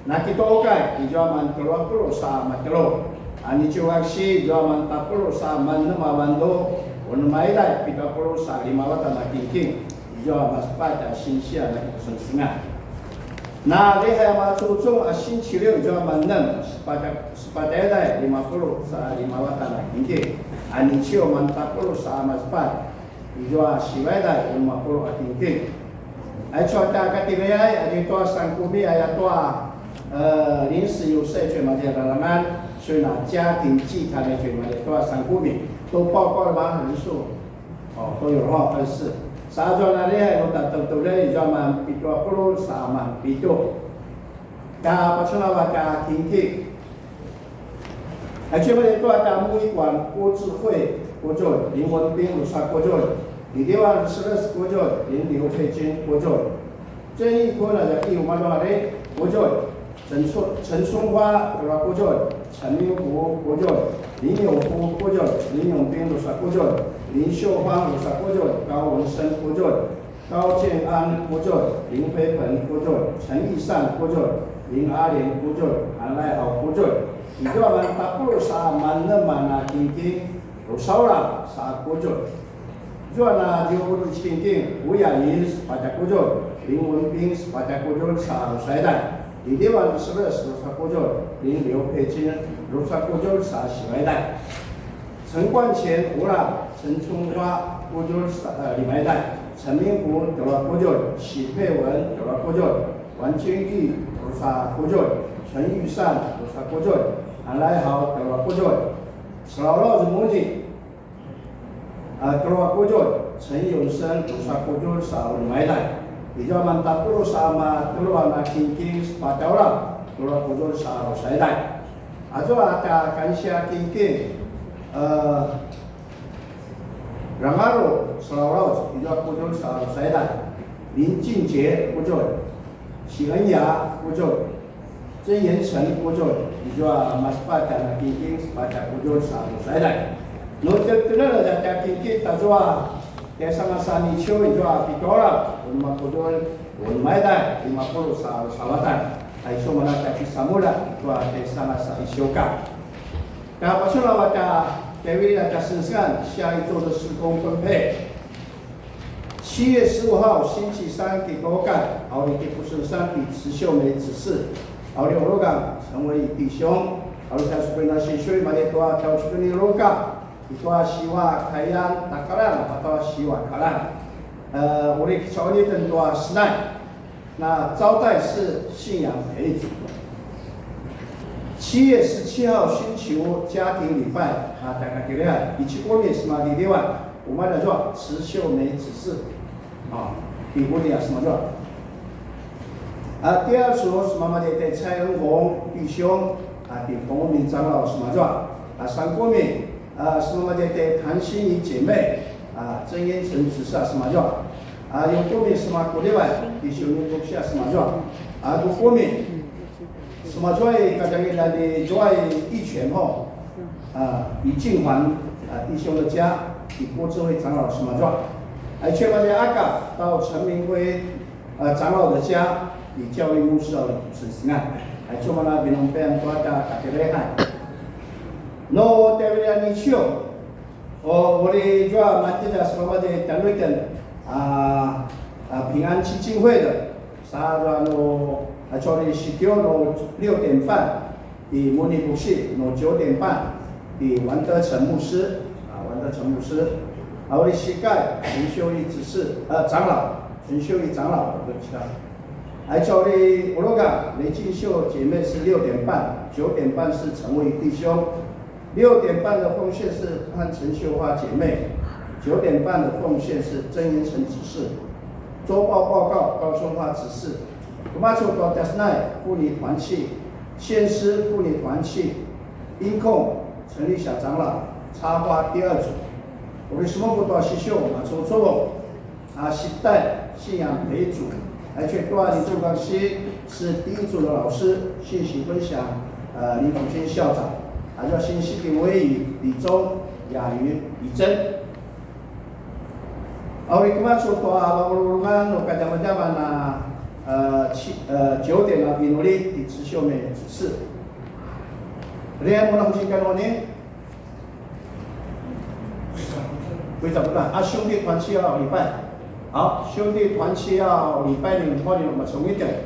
Na kituqay izua man tjelu a puluq sa matjelu. A niciuaksi izua man tapuluq sa manem a vandu, unem a iday pitju a puluq sa lima a vatan a kingking izua masepatj a sinsia na kitusengsengan. Na lihay a macucung a sinciliw izua manem sepatj a, sepatj a iday lima puluq sa lima a vatan a kingking. A niciu man tapuluq sa masepatj izua sivaiday unem a puluq a kingking. Aicu a tja katigayay, a tua sangkumi, a tua, e, 临时有事 aicu a mali a lalangan, 所以呢，家庭祭坛 aicu a mali tua sangkumi. 都报告了吗？人数？哦，都有哈，二十四。Sa azua na lihay, nu ta tevteveli, izua man pitju a puluq sa man pitju. Tja pacunava tja kingking. Aicu a mali tua tja 牧育馆 kuzulj, 林文斌 drusa kuzulj, 李立旺 drusa kuzulj, 刘佩君 kuzulj, 郑义坤 a tja 义武 maluari kuzulj, 陈春, 陈春花 drusa kuzulj, 陈明福 kuzulj, 林永福 kuzulj, 林永斌 drusa kuzulj, 林秀芳 drusa kuzulj, 高文生 kuzulj, 高建安 kuzulj, 林飞鹏 kuzulj, 陈义善 kuzulj, 林阿莲 kuzulj, 韩赖豪 kuzulj. Izua man tapuluq sa manem a kingking, drusa ula sa kuzulj. Izua na tjelu a puluq kingking, 吴雅云 sepatj a kuzulj, 林文斌 sepatj a kuzulj sa drusa iday. 李立旺 drusa kuzulj, 林刘佩君 drusa kuzulj sa sivaiday. 陈冠乾 ula, 陈春花 kuzulj sa, e, lima iday, 陈明福 tjelu a kuzulj, 许佩文 tjelu a kuzulj, 王君玉 drusa kuzulj, 陈玉善 drusa kuzulj, 韩赖豪 tjelu a kuzulj, Selaulaz Muzi, a, tjelu a kuzulj, 陈永生 drusa kuzulj sa lima iday. Izua man tapuluq sa matjelu a kingking sepatj a ula, tjelu a kuzulj sa drusa iday. Azua tja kansia kingking, e, Rangaru Selaulaz, izua kuzulj sa drusa iday. 林俊杰 kuzulj, 许恩雅 kuzulj, 曾延成 kuzulj, izua masepatj a kingking sepatj a kuzulj sa drusa iday. Nu tjelu a tja kingking tazua, tjaisangas a niciu izua pitju a ula, unem a kuzulj, unem a iday, lima puluq sa drusa a vatan. Aicu mana tja kisamulja tua tjaisangas a isiukang. Tja pacunava tja David a tja sengsengan, 下一周的事工分配。七月十五号星期三 kituqay, a uri kipusengsengan ti 池秀梅执事, a uri ulugang 陈伟弟兄, a uri tja supuin a sisui mali tua tja supuin ulugang, i tua siwa kayan takalan, a tua siwa kalan. E, uri kicauniten tua senai. 那招待是信仰培育组。七月十七号星期五家庭礼拜啊，大家给力，一起过年是吗？第六啊，我们来做池秀梅执事啊，比过年是吗？做啊，第二组是妈妈的蔡恩红弟兄啊，比洪明长老是吗？做啊，三过年 啊，是妈妈的谈心怡姐妹啊，曾延成执事是吗？啊，有过年是吗？过年吧，弟兄们都下是吗？啊，有过年是吗？所以大家也来的，所以一拳吼啊，李进环啊弟兄的家，李郭智慧长老是吗？啊，一拳把这阿嘎到陈明辉 呃，长老的家，以教会牧师的主持人啊，来做嘛那边弄，不然多大大家来看。No, te vela ni sio. O, uri jua matida semama de tanuitan, a, a, 平安基金会的，sa jua no, a, sorry, sitio no 六点半。 比摩尼博士，no 九点半，比王德成牧师，啊，王德成牧师，啊，我的膝盖，陈秀一执事，呃，长老，陈秀一长老，对不起啊。还有我的 Ologa 雷进秀姐妹是六点半，九点半是陈伟弟兄，六点半的奉献是和陈秀花姐妹，九点半的奉献是曾延成执事。周报报告，告诉他指示。Kemacu tua tja senai, 妇女团契，献诗妇女团契，音控，成立小长老，插花第二组。Uri semupu tua sisiu, macu cuvung, a, 期待信仰为主，而且 tua 李正刚 是第一组的老师，信息分享，呃，李祖先校长，还有信息的委员李忠、雅云、李珍。 A uri kemacu tua vavululungan nu kadjamadjaman a, e, ci-, e, 九点 a inuli ti 弟兄们指示。Ria mun a hucin kanuan ni? 会长不在啊，兄弟团契要礼拜。好，兄弟团契要礼拜，你们花莲我们从一点。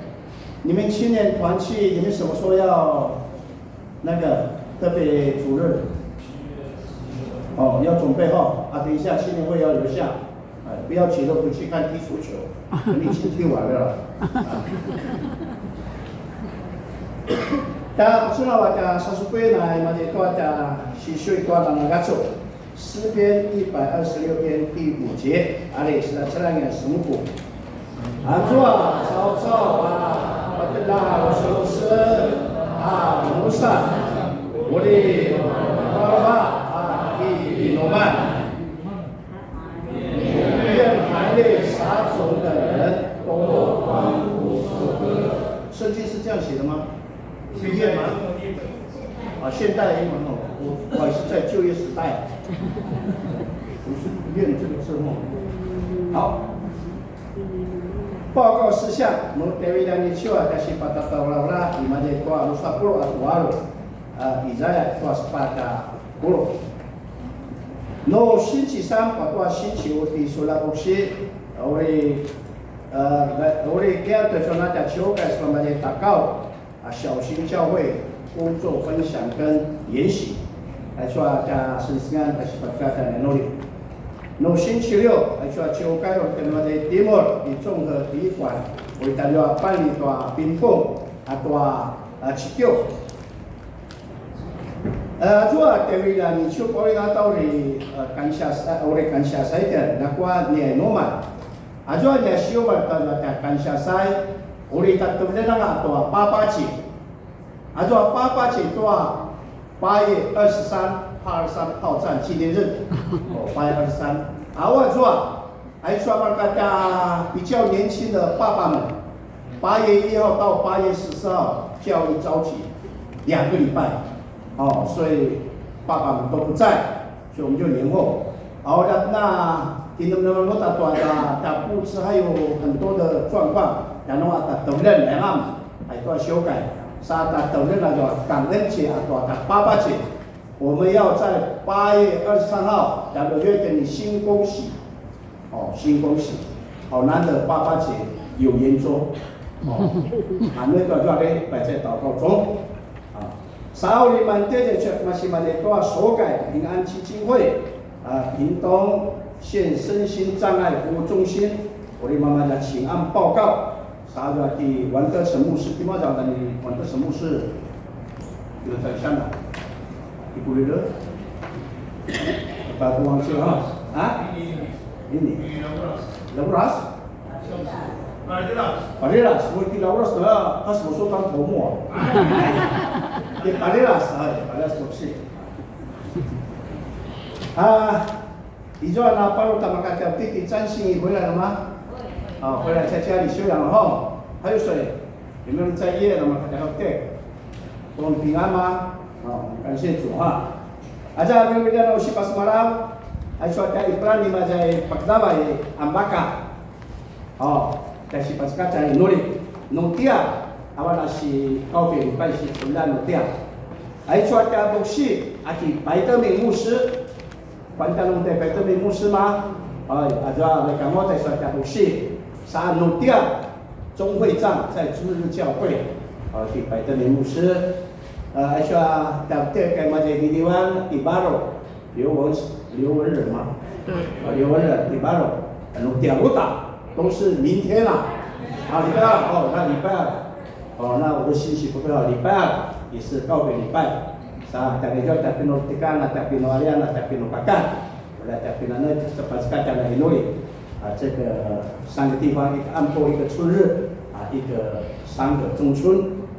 你们青年团契，你们什么时候要 那个特别主任，哦，要准备哈，啊，等一下青年会要留下，哎，不要急着回去看踢足球，肯定进踢完了啦。啊。 Ta, suna wa ta sasupui na, imani tua ta sisui tua na ngagacu. 诗篇一百二十六篇第五节，ali sila cerang yang semupu. Azua caucau a patelah a rusurusur a musa, uri marava a i inuman. 愿含泪撒种的人都欢呼收割。圣经是这样写的吗？ 毕业吗？啊，现代英文哦，我，我还是在旧约时代。不是毕业这个字哦。好。报告事项，nu tjaiviljan aicu a tja sipatataulaula, imaza i tua drusa puluq katua alu, a, izaya tua sepatj a puluq. Nu 星期三 katua 星期五 ti sulja vuksi, uri, a, uri kiya tua suna tja ciukai sipamaza i takau. 啊，小型教会工作分享跟研习，aicu a tja sengsengan, tja sipatjekatan a inuli. Nu 星期六, aicu a ciukai, uri tja nuazua i Timor, i 中和体育馆, uri tja nuazua 办理 tua pingpung, a tua, a, 祈祷. A, azua tjaiviljan aicu, uri tja uri, a, 感谢, uri 感谢 sa itjen, ljakua nia inuman. Azua nia siumal tua tja 感谢 sa, uri tja teveljen anga tua 八八节. Azua 八八节 tua 八月二十三, 八二三炮战纪念日. 哦，八月二十三. Awa azua, aicu a mareka tja 比较年轻的爸爸们, 八月一号到八月十四号教育召集，两个礼拜。哦，所以爸爸们都不在。 所以我们就延后。好，那，那今天我们到，到，到布置还有很多的状况，然后啊，到等人来嘛，还做修改，是啊，到等人那个感恩节啊，到，到 八八节，我们要在八月二十三号，然后约给你新恭喜，哦，新恭喜，好难得 八八节有圆桌，哦，啊，那个就要给摆在祷告中。 啊，sauli mantjez a masi mali tua 修改平安基金会，啊，屏东县身心障碍服务中心，uri mamaza 请安报告。Sa 就 ti 王德成牧师，timaza 的 ni 王德成牧师，有在场吗？你不认得？大家都忘记了啊？啊？Ini. Lauras? Pareras, uri ti Lauras na, 他什么时候当头目啊？Ti Pareras, 哎，Pareras 不是。啊，你说那巴鲁塔马卡条弟弟张信义回来了吗？啊，回来在家里休养了哈。还有谁？有没有人在夜了吗？大家好，对，都很平安吗？啊，感谢主哈。Aza, 我们大家都是巴斯马拉，还说在一般你们在巴格达巴也安巴卡。 哦，但是 pacekatan inuli. Nu tiya, avan a si 告别礼拜 si pula nu tiya. Aicu a tja buksi, a ti 白德明牧师. Panta nu tja 白德明牧师吗？哎，azua leka mo tja sa tja buksi. Sa nu tiya, 钟会长在主日教会，啊， ti 白德明牧师. A, aicu a tja tja kai maza i Hiniwan, ti Baro. 刘文，刘文仁嘛，对。啊，刘文仁，礼拜六，啊，nu tiya uta, 都是明天啦。啊，礼拜二，哦，那礼拜二，哦，那我的信息不对啊，礼拜二也是告别礼拜。Sa, tja ni tja pinu tikan, tja pinu alian, tja pinu kakan. Ula tja pinu na, tja pinu kakan, tja pinu inuli. A, 这个三个地方，一个暗部，一个春日，啊，一个三个中春，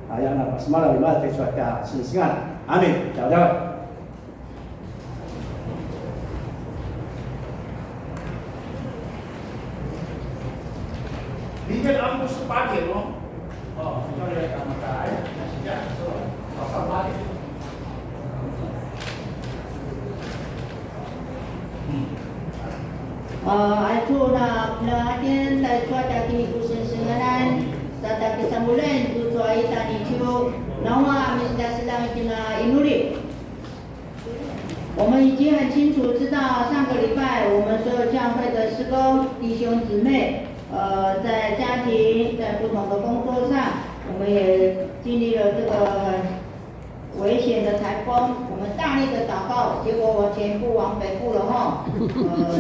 啊，让那个什么了，你们再出来加新鲜，阿门，讲讲。明天暗部是八点哦。哦，明天要干嘛？哎，那是这样，是吧？早上八点。 Aicu na pelaken taicu a tja kinikusensenganan, sa tja kisamuljen tucu a ita ni Ciu, naua misidasidang kina inuli. 我们已经很清楚知道，上个礼拜我们所有教会的事工弟兄姊妹，呃，在家庭、在不同的工作上，我们也经历了这个很危险的台风，我们大力的祷告，结果我全部往北部了哈。呃，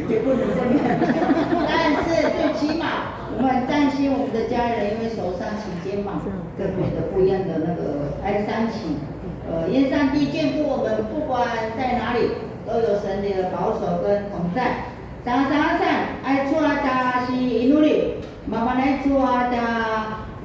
也不能这样，但是最起码我们很担心我们的家人，因为手上期间嘛，特别的不一样的那个哀伤期。呃，愿上帝眷顾我们，不管在哪里，都有神的保守跟同在。Sangasangasan, aicu a tja si inuli. Mavan aicu a tja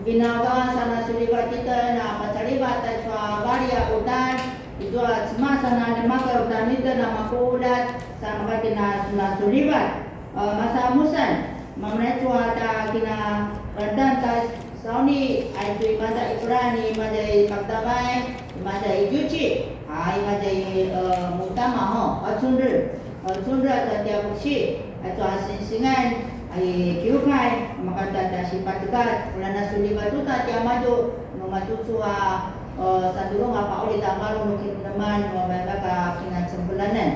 vinaugawan sa nasulivat itjen a pacalivat aicu a vali a udan, izua Cemas a nanemaka udan itjen a mapuljat, sa makatjen a nasulivat. A, masa musan, mavan aicu a tja kinarendan ta sauni, aicu imaza i Peran, imaza i Magdavai, imaza i Djuci, a, imaza i, e, Mutama, ho, a, Cunre. Cunre a tja tjavusi, aicu a sengsengan, a i kiukai, makata tja sipatekat, ulja nasulivat uta tiamadju, nu matucu a, e, sadulunga pauli ta malu nu kineman, nu maivak a kinacempelanan.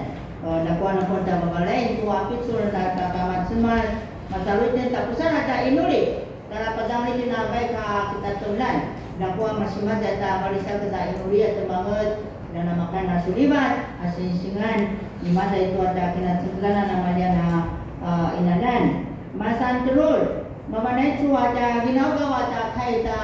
E, ljakua nu tja vavalain tua picul ta tja Kama Cemas, masalu itjen ta pusan a tja inuli. Tara pazangal itjen a vaik a kitataulan, ljakua masimaza ta valisaked a inuli a temanget, ulja namakan a sulivat a sengsengan, imaza itua tja kinacengelanan a maljian a, a, inalan. Masan telul, mavan aicu a tja vinaugaw a tja kai ta,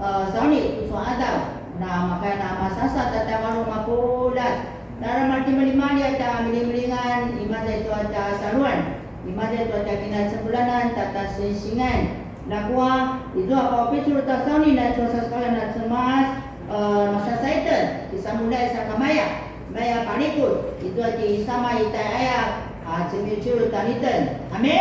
a, sauni tucu a qadaw, namakan a masasa ta tja malu mapuljat. Tara maljimaljimalji a tja miljimiljingan, imaza itua tja saluan, imaza itua tja kinacengelanan ta tja sengsengan. Ljakua, izua paupicul ta sauni na aicu a sasekauljan a Cemas, e, masasaitjen, kisamuljai sakamaya, maya palikul, izua ti Sama i tjaiaya, a, cemiuciur tjanuitjen. Amin?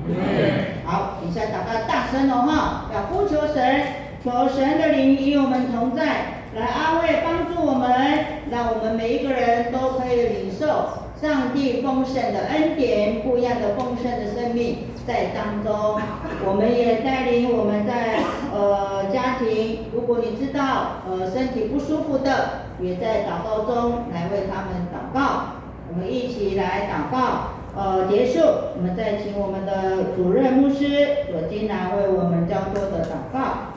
Amin. 好，底下祷告大声哦哈，要呼求神，求神的灵与我们同在，来安慰帮助我们，让我们每一个人都可以领受 上帝丰盛的恩典，不一样的丰盛的生命在当中。我们也带领我们在，呃，家庭，如果你知道，呃，身体不舒服的，也在祷告中来为他们祷告。我们一起来祷告，呃，结束，我们再请我们的主任牧师所经来为我们交托的祷告。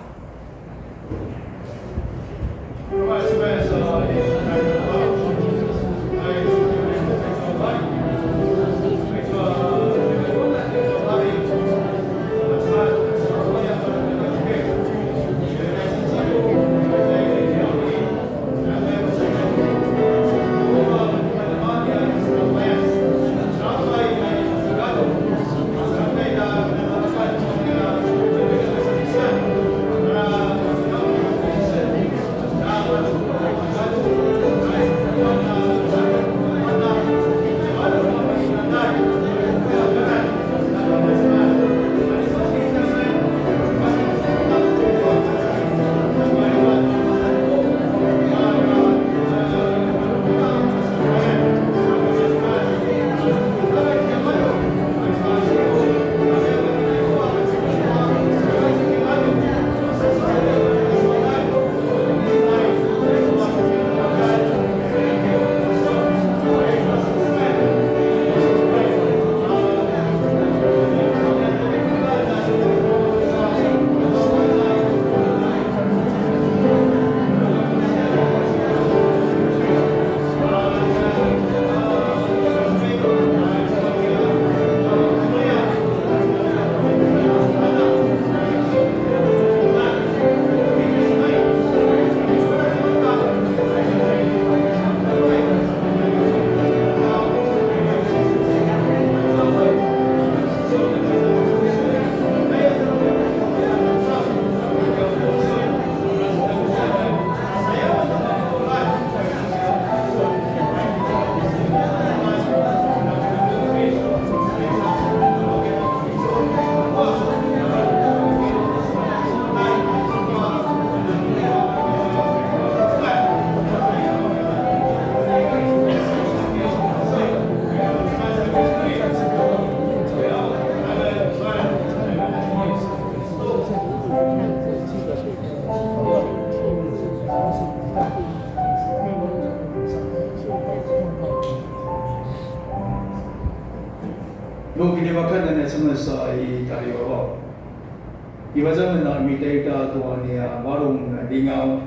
Ivazamen a mita ita tua nia varung na lingaw,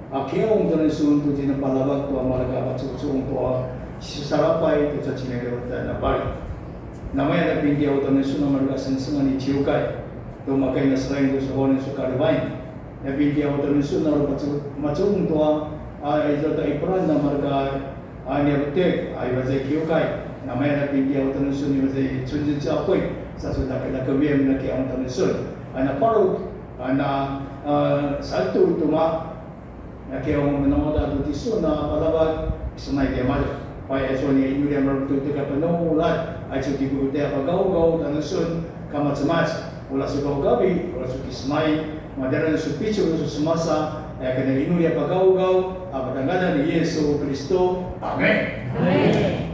a kiyaung tjanusun tu tjinapalavak tua mareka pacucung tua sisalapay tua cacinelewatan a pali. Namaya na pintiyaw tjanusun a mareka sengsengan i ciukay, tu makay na selain tu sahuanen su kalivain. Na pintiyaw tjanusun a ru pacu-, macung tua, a izua ta ipuran na mareka a nia vetek, a ivaza i kiukay, namaya na pintiyaw tjanusun ivaza i cunjun cakuy, sa su dakadakeviyan na kiyaung tjanusun, a na parut, a na, a, saltu tuma, na kiyaung menanguta tu tisun a palavak, senai dia malu. Paya so ni inuri a malu tu teka penulat, a icu ti kukutia pagawgaw tjanusun, kama cemas, ula su gawgavi, ula su kisemay, madjalan su picul su semasa, aya ken a inuri a pagawgaw, a patangadan ni Yesu Kristo. Amen. Amen.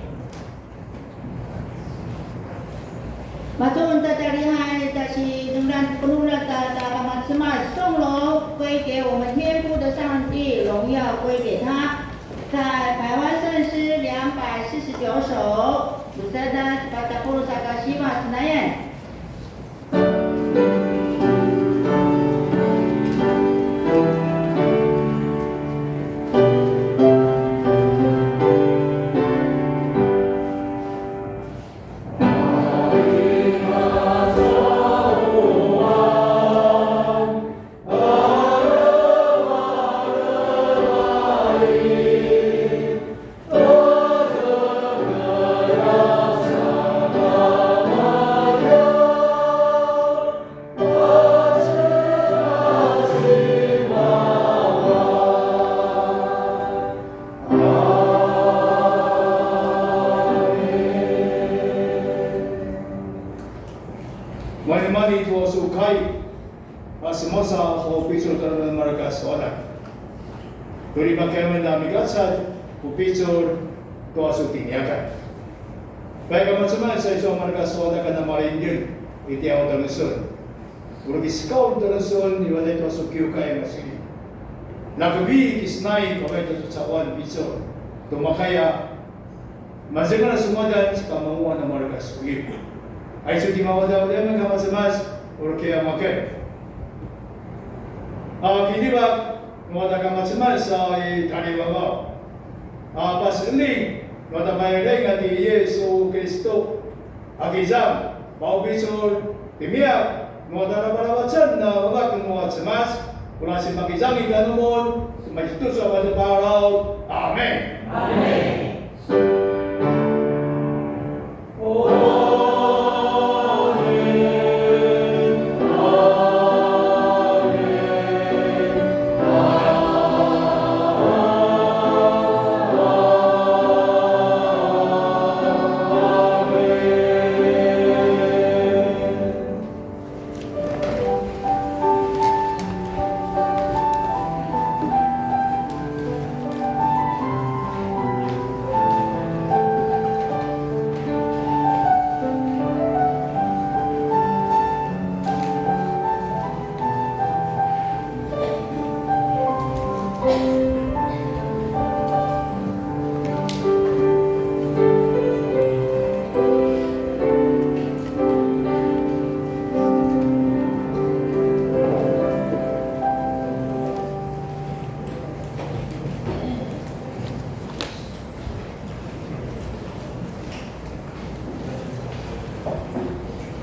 Macun ta tjalihay ta si Denglan penulat ta ta kama cemas, 颂了归给我们天父的上帝，荣耀归给他。在百万圣诗两百四十九首，Musada sepatapuluh saka siva senayan. Malimali tua su kai, a semasa a picul tua mareka suadak. Turi pakiamen a migacad, ku picul tua su tiniakan. Paya kama cemas sa isu a mareka suadak a na malindil, i tiaw tjanusun. Uri kisekaul tjanusun, ivaza i tua su kiukay masini. Lakevi kisenay, pavay tua su cawan picul. Tu makaya, Mazengan a su ngadan, sika manguaq a mareka suliv. Aicu timavan a ulemen kama cemas, uri kiya maken. A kidivak, nua ta kama cemas a i tjarivavaw. A paseling, nua ta mayalinga ti Yesu Kristo. A kizang, Paupicul, timiyak, nua ta ravaravacen a ulak nua cemas, ula sipakizangi tjanumun, semaitucu a vateparaw. Amen. Amen.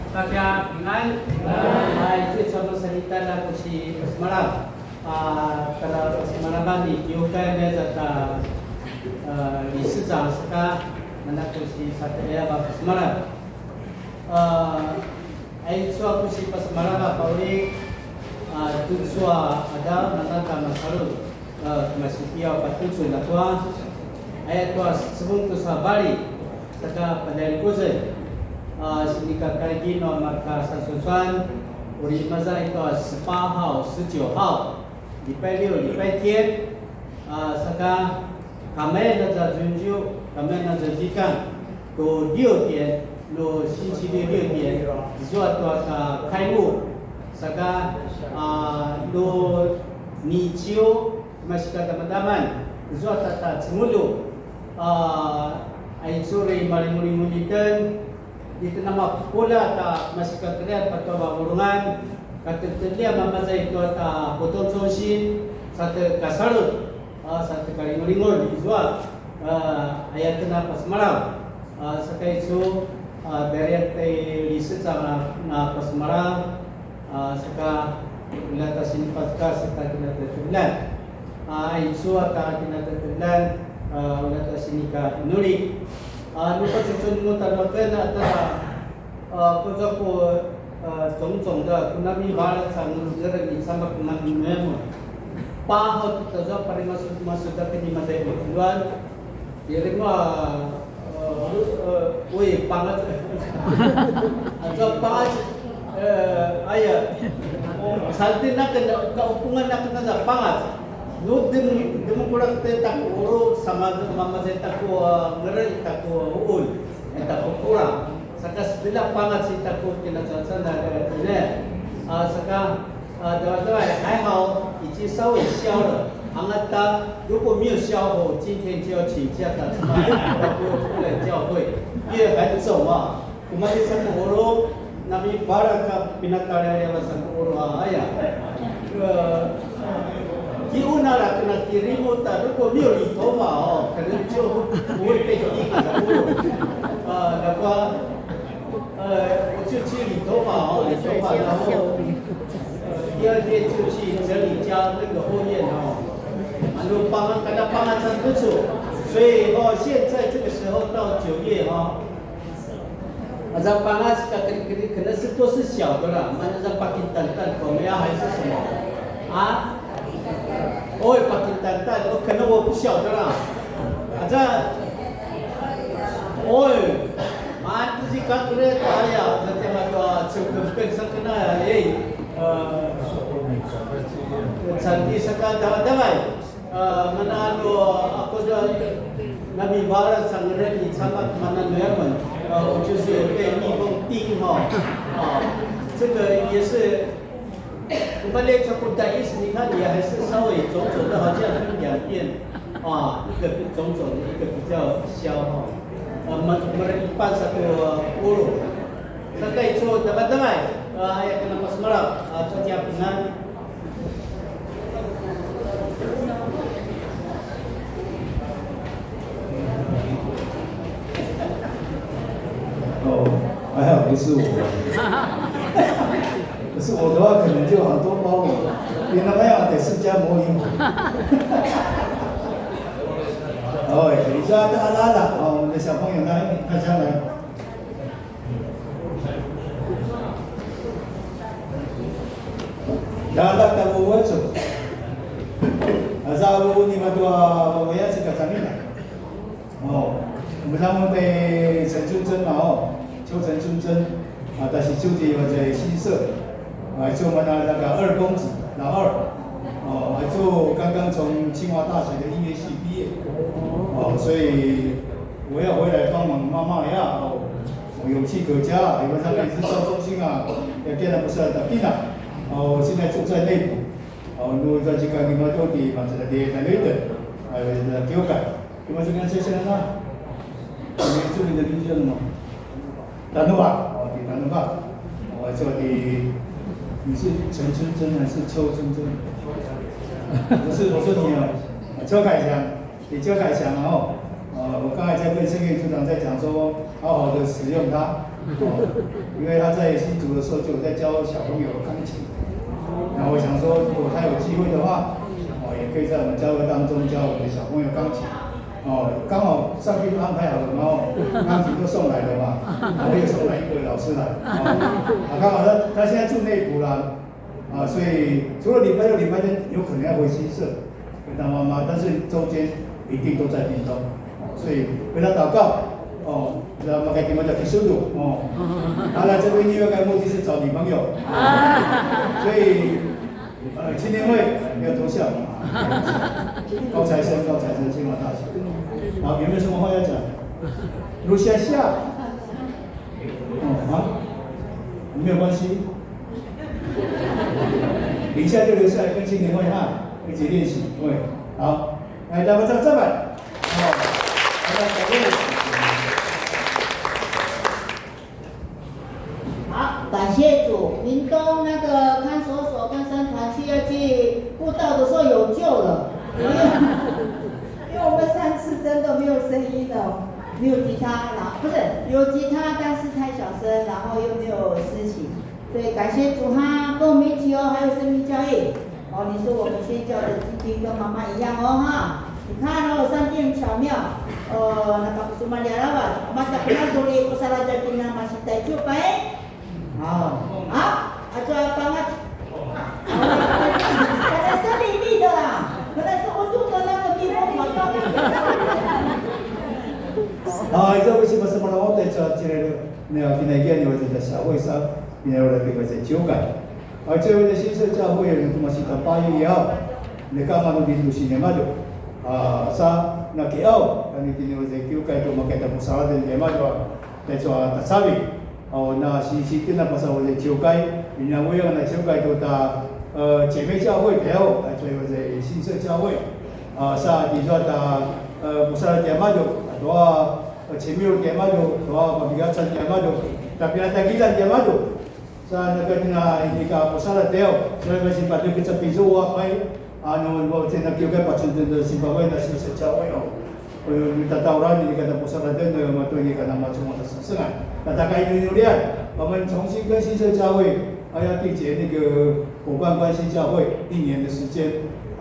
Patja pingan. Ai, ti sama sanita na ku si semalam. A, tara semalam ni, kiukai na zata, a, di sejang saka, mana ku si satu ya ba semalam. A, ai, so aku si pas semalam ba pauli, a, tu so ada, mana ka masalu. A, kemasi tiaw patucu na tua, aya tua secevung tu sa vali, saka padalikuzen, a, sinika kaligin nua marka sasusuan, uri maza i tua sepah haw, 十九号, 礼拜六, 礼拜天, a, saka kamayan aza zunju, kamayan aza zikang, tu 六点, nu 星期六 六点, izua tua sa 开幕, saka, a, nu 日中, masika tamadaman, izua ta ta cemulju, a, aicu uri malimulimu nitjen, nitjen a mapukulja ta masika kerian patua vavulungan, Tjateljian a maza i tua ta 活动中心, sa tja kasalut, a, sa tja kalingulingul izua, a, aya ken a pasemalaw, a, saka icu, a, dariat i lisecang a, a pasemalaw, a, saka ulja ta sinipazekatj sa tja kinatjateljian. A, aicu a tja kinatjateljian, a, ulja ta sinika inuli. A, nu pacucun nu tjanuaken a tja 呃，不知道，呃，种种的，kunami vala sa ngereng i sama kunami memo. Paho tu taza pari masuk, masuk dah kini mata ibu tuan. Jadi ma, eh, eh, oi, pangat. Aza pangat, eh, aya. Santi nak kena, kaupungan nak kena aza pangat. Nu dem, dem kurang te tak uru sama mama saya tak, eh, ngereng tak ui. Eh, tak kurang. Saka sedelja pangat si taku kinacacan a tine. A, saka, a, 对吧，对吧，还好已经稍微消了。Angata, 如果没有消火，今天就要请假打出来，我不用出来教会，因为很肿啊。我们的生活咯，那边巴拉卡，比那大量量的生活咯，哎呀，这个， Kiuna la kena kirimu ta, 如果没有理头发哦，可能就不会被叮啊。呃，那个，呃，我就去理头发哦，理头发，然后，呃，第二天就去整理家那个后院哦。啊，就帮，跟他帮他穿不住，所以哦，现在这个时候到九月哦， Aza pangas ka kiri, kiri, 可能是都是小的啦，那个 pakintantan, 我们要还是什么？啊？哦，pakintantan, 哦，可能我不晓得啦。Aza, oi, man tu si kakre ta ya, nanti mata cukup pen sakena, eh, eh, cantik sekali, damai, damai. 呃，mana anu, aku dah, nami vala sa ngereng i camak mana nu yamen, 呃，我就是被蜜蜂叮哈，啊，这个也是，我们的 Chakutais 你看也还是稍微肿肿的，好像分两片，啊，一个比肿肿的，一个比较消哈。呃，me-, meripas satu, uh, ulu. Sa kai cu damai damai, uh, aya kena pasemalaw, uh, 大家平安。 哦，还好不是我。可是我的话，可能就好多包裹，你那个要得释迦牟尼佛。哦，等一下，大家来了，好，我们的小朋友来，大家来。 Lalak ta vuvu acu. Aza vuvu ni matua vavayan sika camina. Oh, melamun te 陈淑贞嘛, oh, 邱陈淑贞, ah, 她是 Judy 或者新社, ah, 就我们的那个二公子，老二, oh, 就刚刚从清华大学的音乐系毕业, oh, 所以我要回来帮忙妈妈呀, oh. 勇气可嘉，你们那边是赵忠兴啊，也跟他们是很打拼啊。哦，我现在住在内埔，哦，我在这个你们到底嘛，这个地方那个，呃，给我改，你们这边接下来呢？你们住你的名字叫什么？丹东吧，哦，你丹东吧，我叫你，你是陈春珍还是邱春珍？不是，我说你啊，邱凯翔。 李邱凯翔啊，哦，呃，我刚才在跟盛燕组长在讲说，好好的使用它，哦，因为他在新竹的时候就有在教小朋友钢琴，然后我想说，如果他有机会的话，哦，也可以在我们教会当中教我们的小朋友钢琴，哦，刚好上帝安排好了嘛，哦，钢琴都送来了嘛，然后又送来一个老师来，哦，啊，刚好他，他现在住内埔啦， 啊，所以除了礼拜六、礼拜天有可能要回新社跟他妈妈，但是周间一定都在屏东，哦，所以为他祷告，哦，那么该地方叫 Kisudu，哦，他来这边另外一个目的是找女朋友，所以，呃，青年会不要偷笑，高材生，高材生，清华大学。好，有没有什么话要讲？ Russia 下。哦，好，没有关系。等一下就留下来跟青年会哈，一起练习。对，好，来，大家再再来。哦，大家掌声。好，感谢主，屏东那个康到的时候有救了，因为我们上次真的没有声音了，没有吉他，然后不是有吉他，但是太小声，然后又没有司琴，所以感谢主哈，跟我们一起哦，还有生命教育哦，你是我们宣教的基金，跟妈妈一样哦哈。你看哦，上帝很巧妙哦，那个什么聊了吧，我们讲那时候你不是那个今天嘛是带就白。 好，好，啊，这刚刚，可能是秘密的啦，可能是我做的那个密封广告。 A, izua ku sipasemalamatu tua tjara, nia kinaiki a nia vaca tua Sawi sa, nia ura tua vaca ciukai. A, tua vaca 新社教会 nia kemasi ta payu ya. Nia kama nu di tu sini madu. A, sa, na kiau, kani kini vaca ciukai tu makai ta pusara dan dia madu. Tua ta cavi. O, na sisitjen a pasa vaca ciukai, ina uya na ciukai tu ta, e, 姐妹教会 tau, a, tua vaca 新社教会. A, sa tizua ta, e, pusara tiamadju, a, tua, e, cemiur tiamadju, tua, papigacan tiamadju, ta pinatakilan tiamadju. Sa neka tina inika pusara tau, sa neka si patu kita pizua, mai, Anu, ua tjen a kiukai pacun tjen tu sipavai na 新社教会 o. Ui, tatauran inika ta pusara tjen tu, matu inika na macun a sengsengan. Kata kai nu nulian, 我们重新跟新社教会还要缔结那个伙伴关系教会一年的时间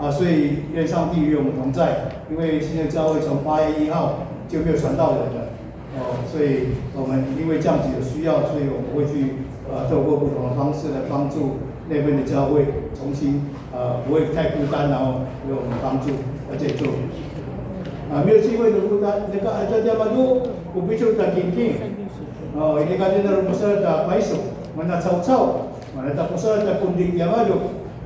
啊，所以愿上帝与我们同在，因为新社教会从八月一号就没有传道人了。 哦，所以我们因为这样子有需要，所以我们会去，呃，透过不同的方式来帮助那边的教会重新，呃，不会太孤单，然后有我们帮助，而且就，啊，没有机会的负担，那个，啊，这地方都不必求他听听。哦，你看那个不是的白手，我们那草草，我们那不是的工地地方就，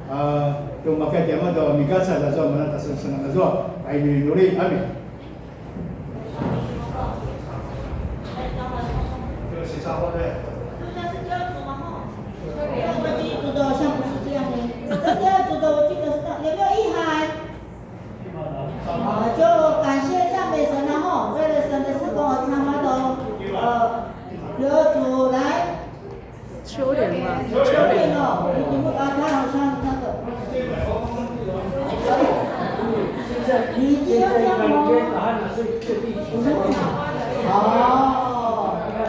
啊，就马开地方就，你看才那时候，我们那生生那时候，哎，你努力，阿明。 我记得是这样的，这个要读的，我记得是这样，有没有意涵？好，就感谢赞美神了吼，为了神的事工而参加的哦。呃，刘主来。 秋莲嘛，秋莲哦，你怎么啊？他好像那个，你一定要这样哦。哦，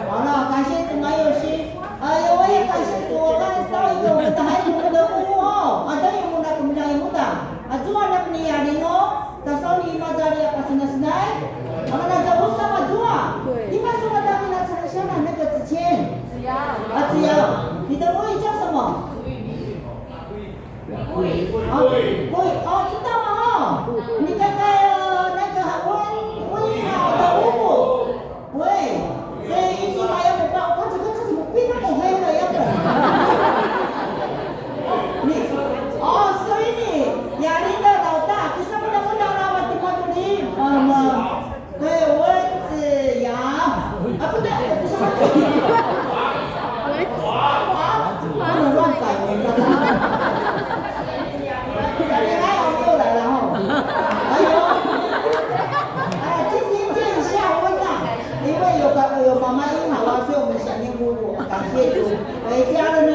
好了，感谢主蛮有心。哎呦，我也感谢主，我刚才到一个我们的孩子们的屋哦，啊，等于我们那个我们家也不打，啊，做完那个你也灵哦。 Tasauni mazali a pasenasenai, anga na tja usa mazua. Tima su a tja kinacalisianan neka 子谦? 子瑶。啊，子瑶，你的母语叫什么？啊，母语，哦，知道吗？哦，你刚刚，呃，那个，我，我也好的，我， 喂，所以一直还要不报，他这个他怎么变那么黑的样子？你，哦，所以你，雅琳的老大，可是不能不能那么地方的你，嗯，对，温子阳，啊，不对，不是温子阳，啊，不能乱改名的。 哎呦，哎，今天见笑温呐，因为有个，有妈妈音好啊，所以我们想念姑姑，感谢主。回家了呢，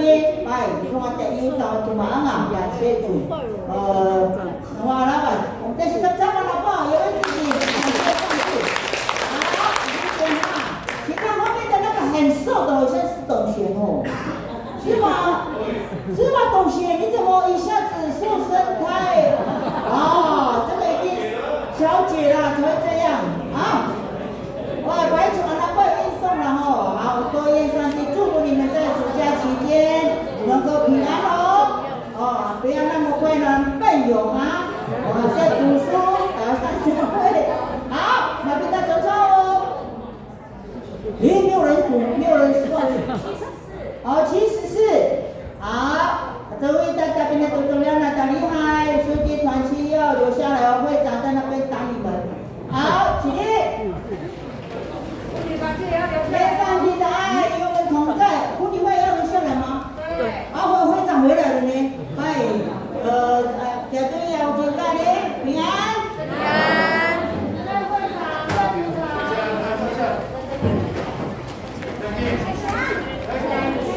哎，你看我的音到怎么样啊？感谢主。呃，好了吧，我们这是在干嘛好不好？有问题，感谢上帝。好，你等哈，你看后面的那个很瘦的，好像是董璇哦。 是吗？是吗，董学？你怎么一下子瘦身？他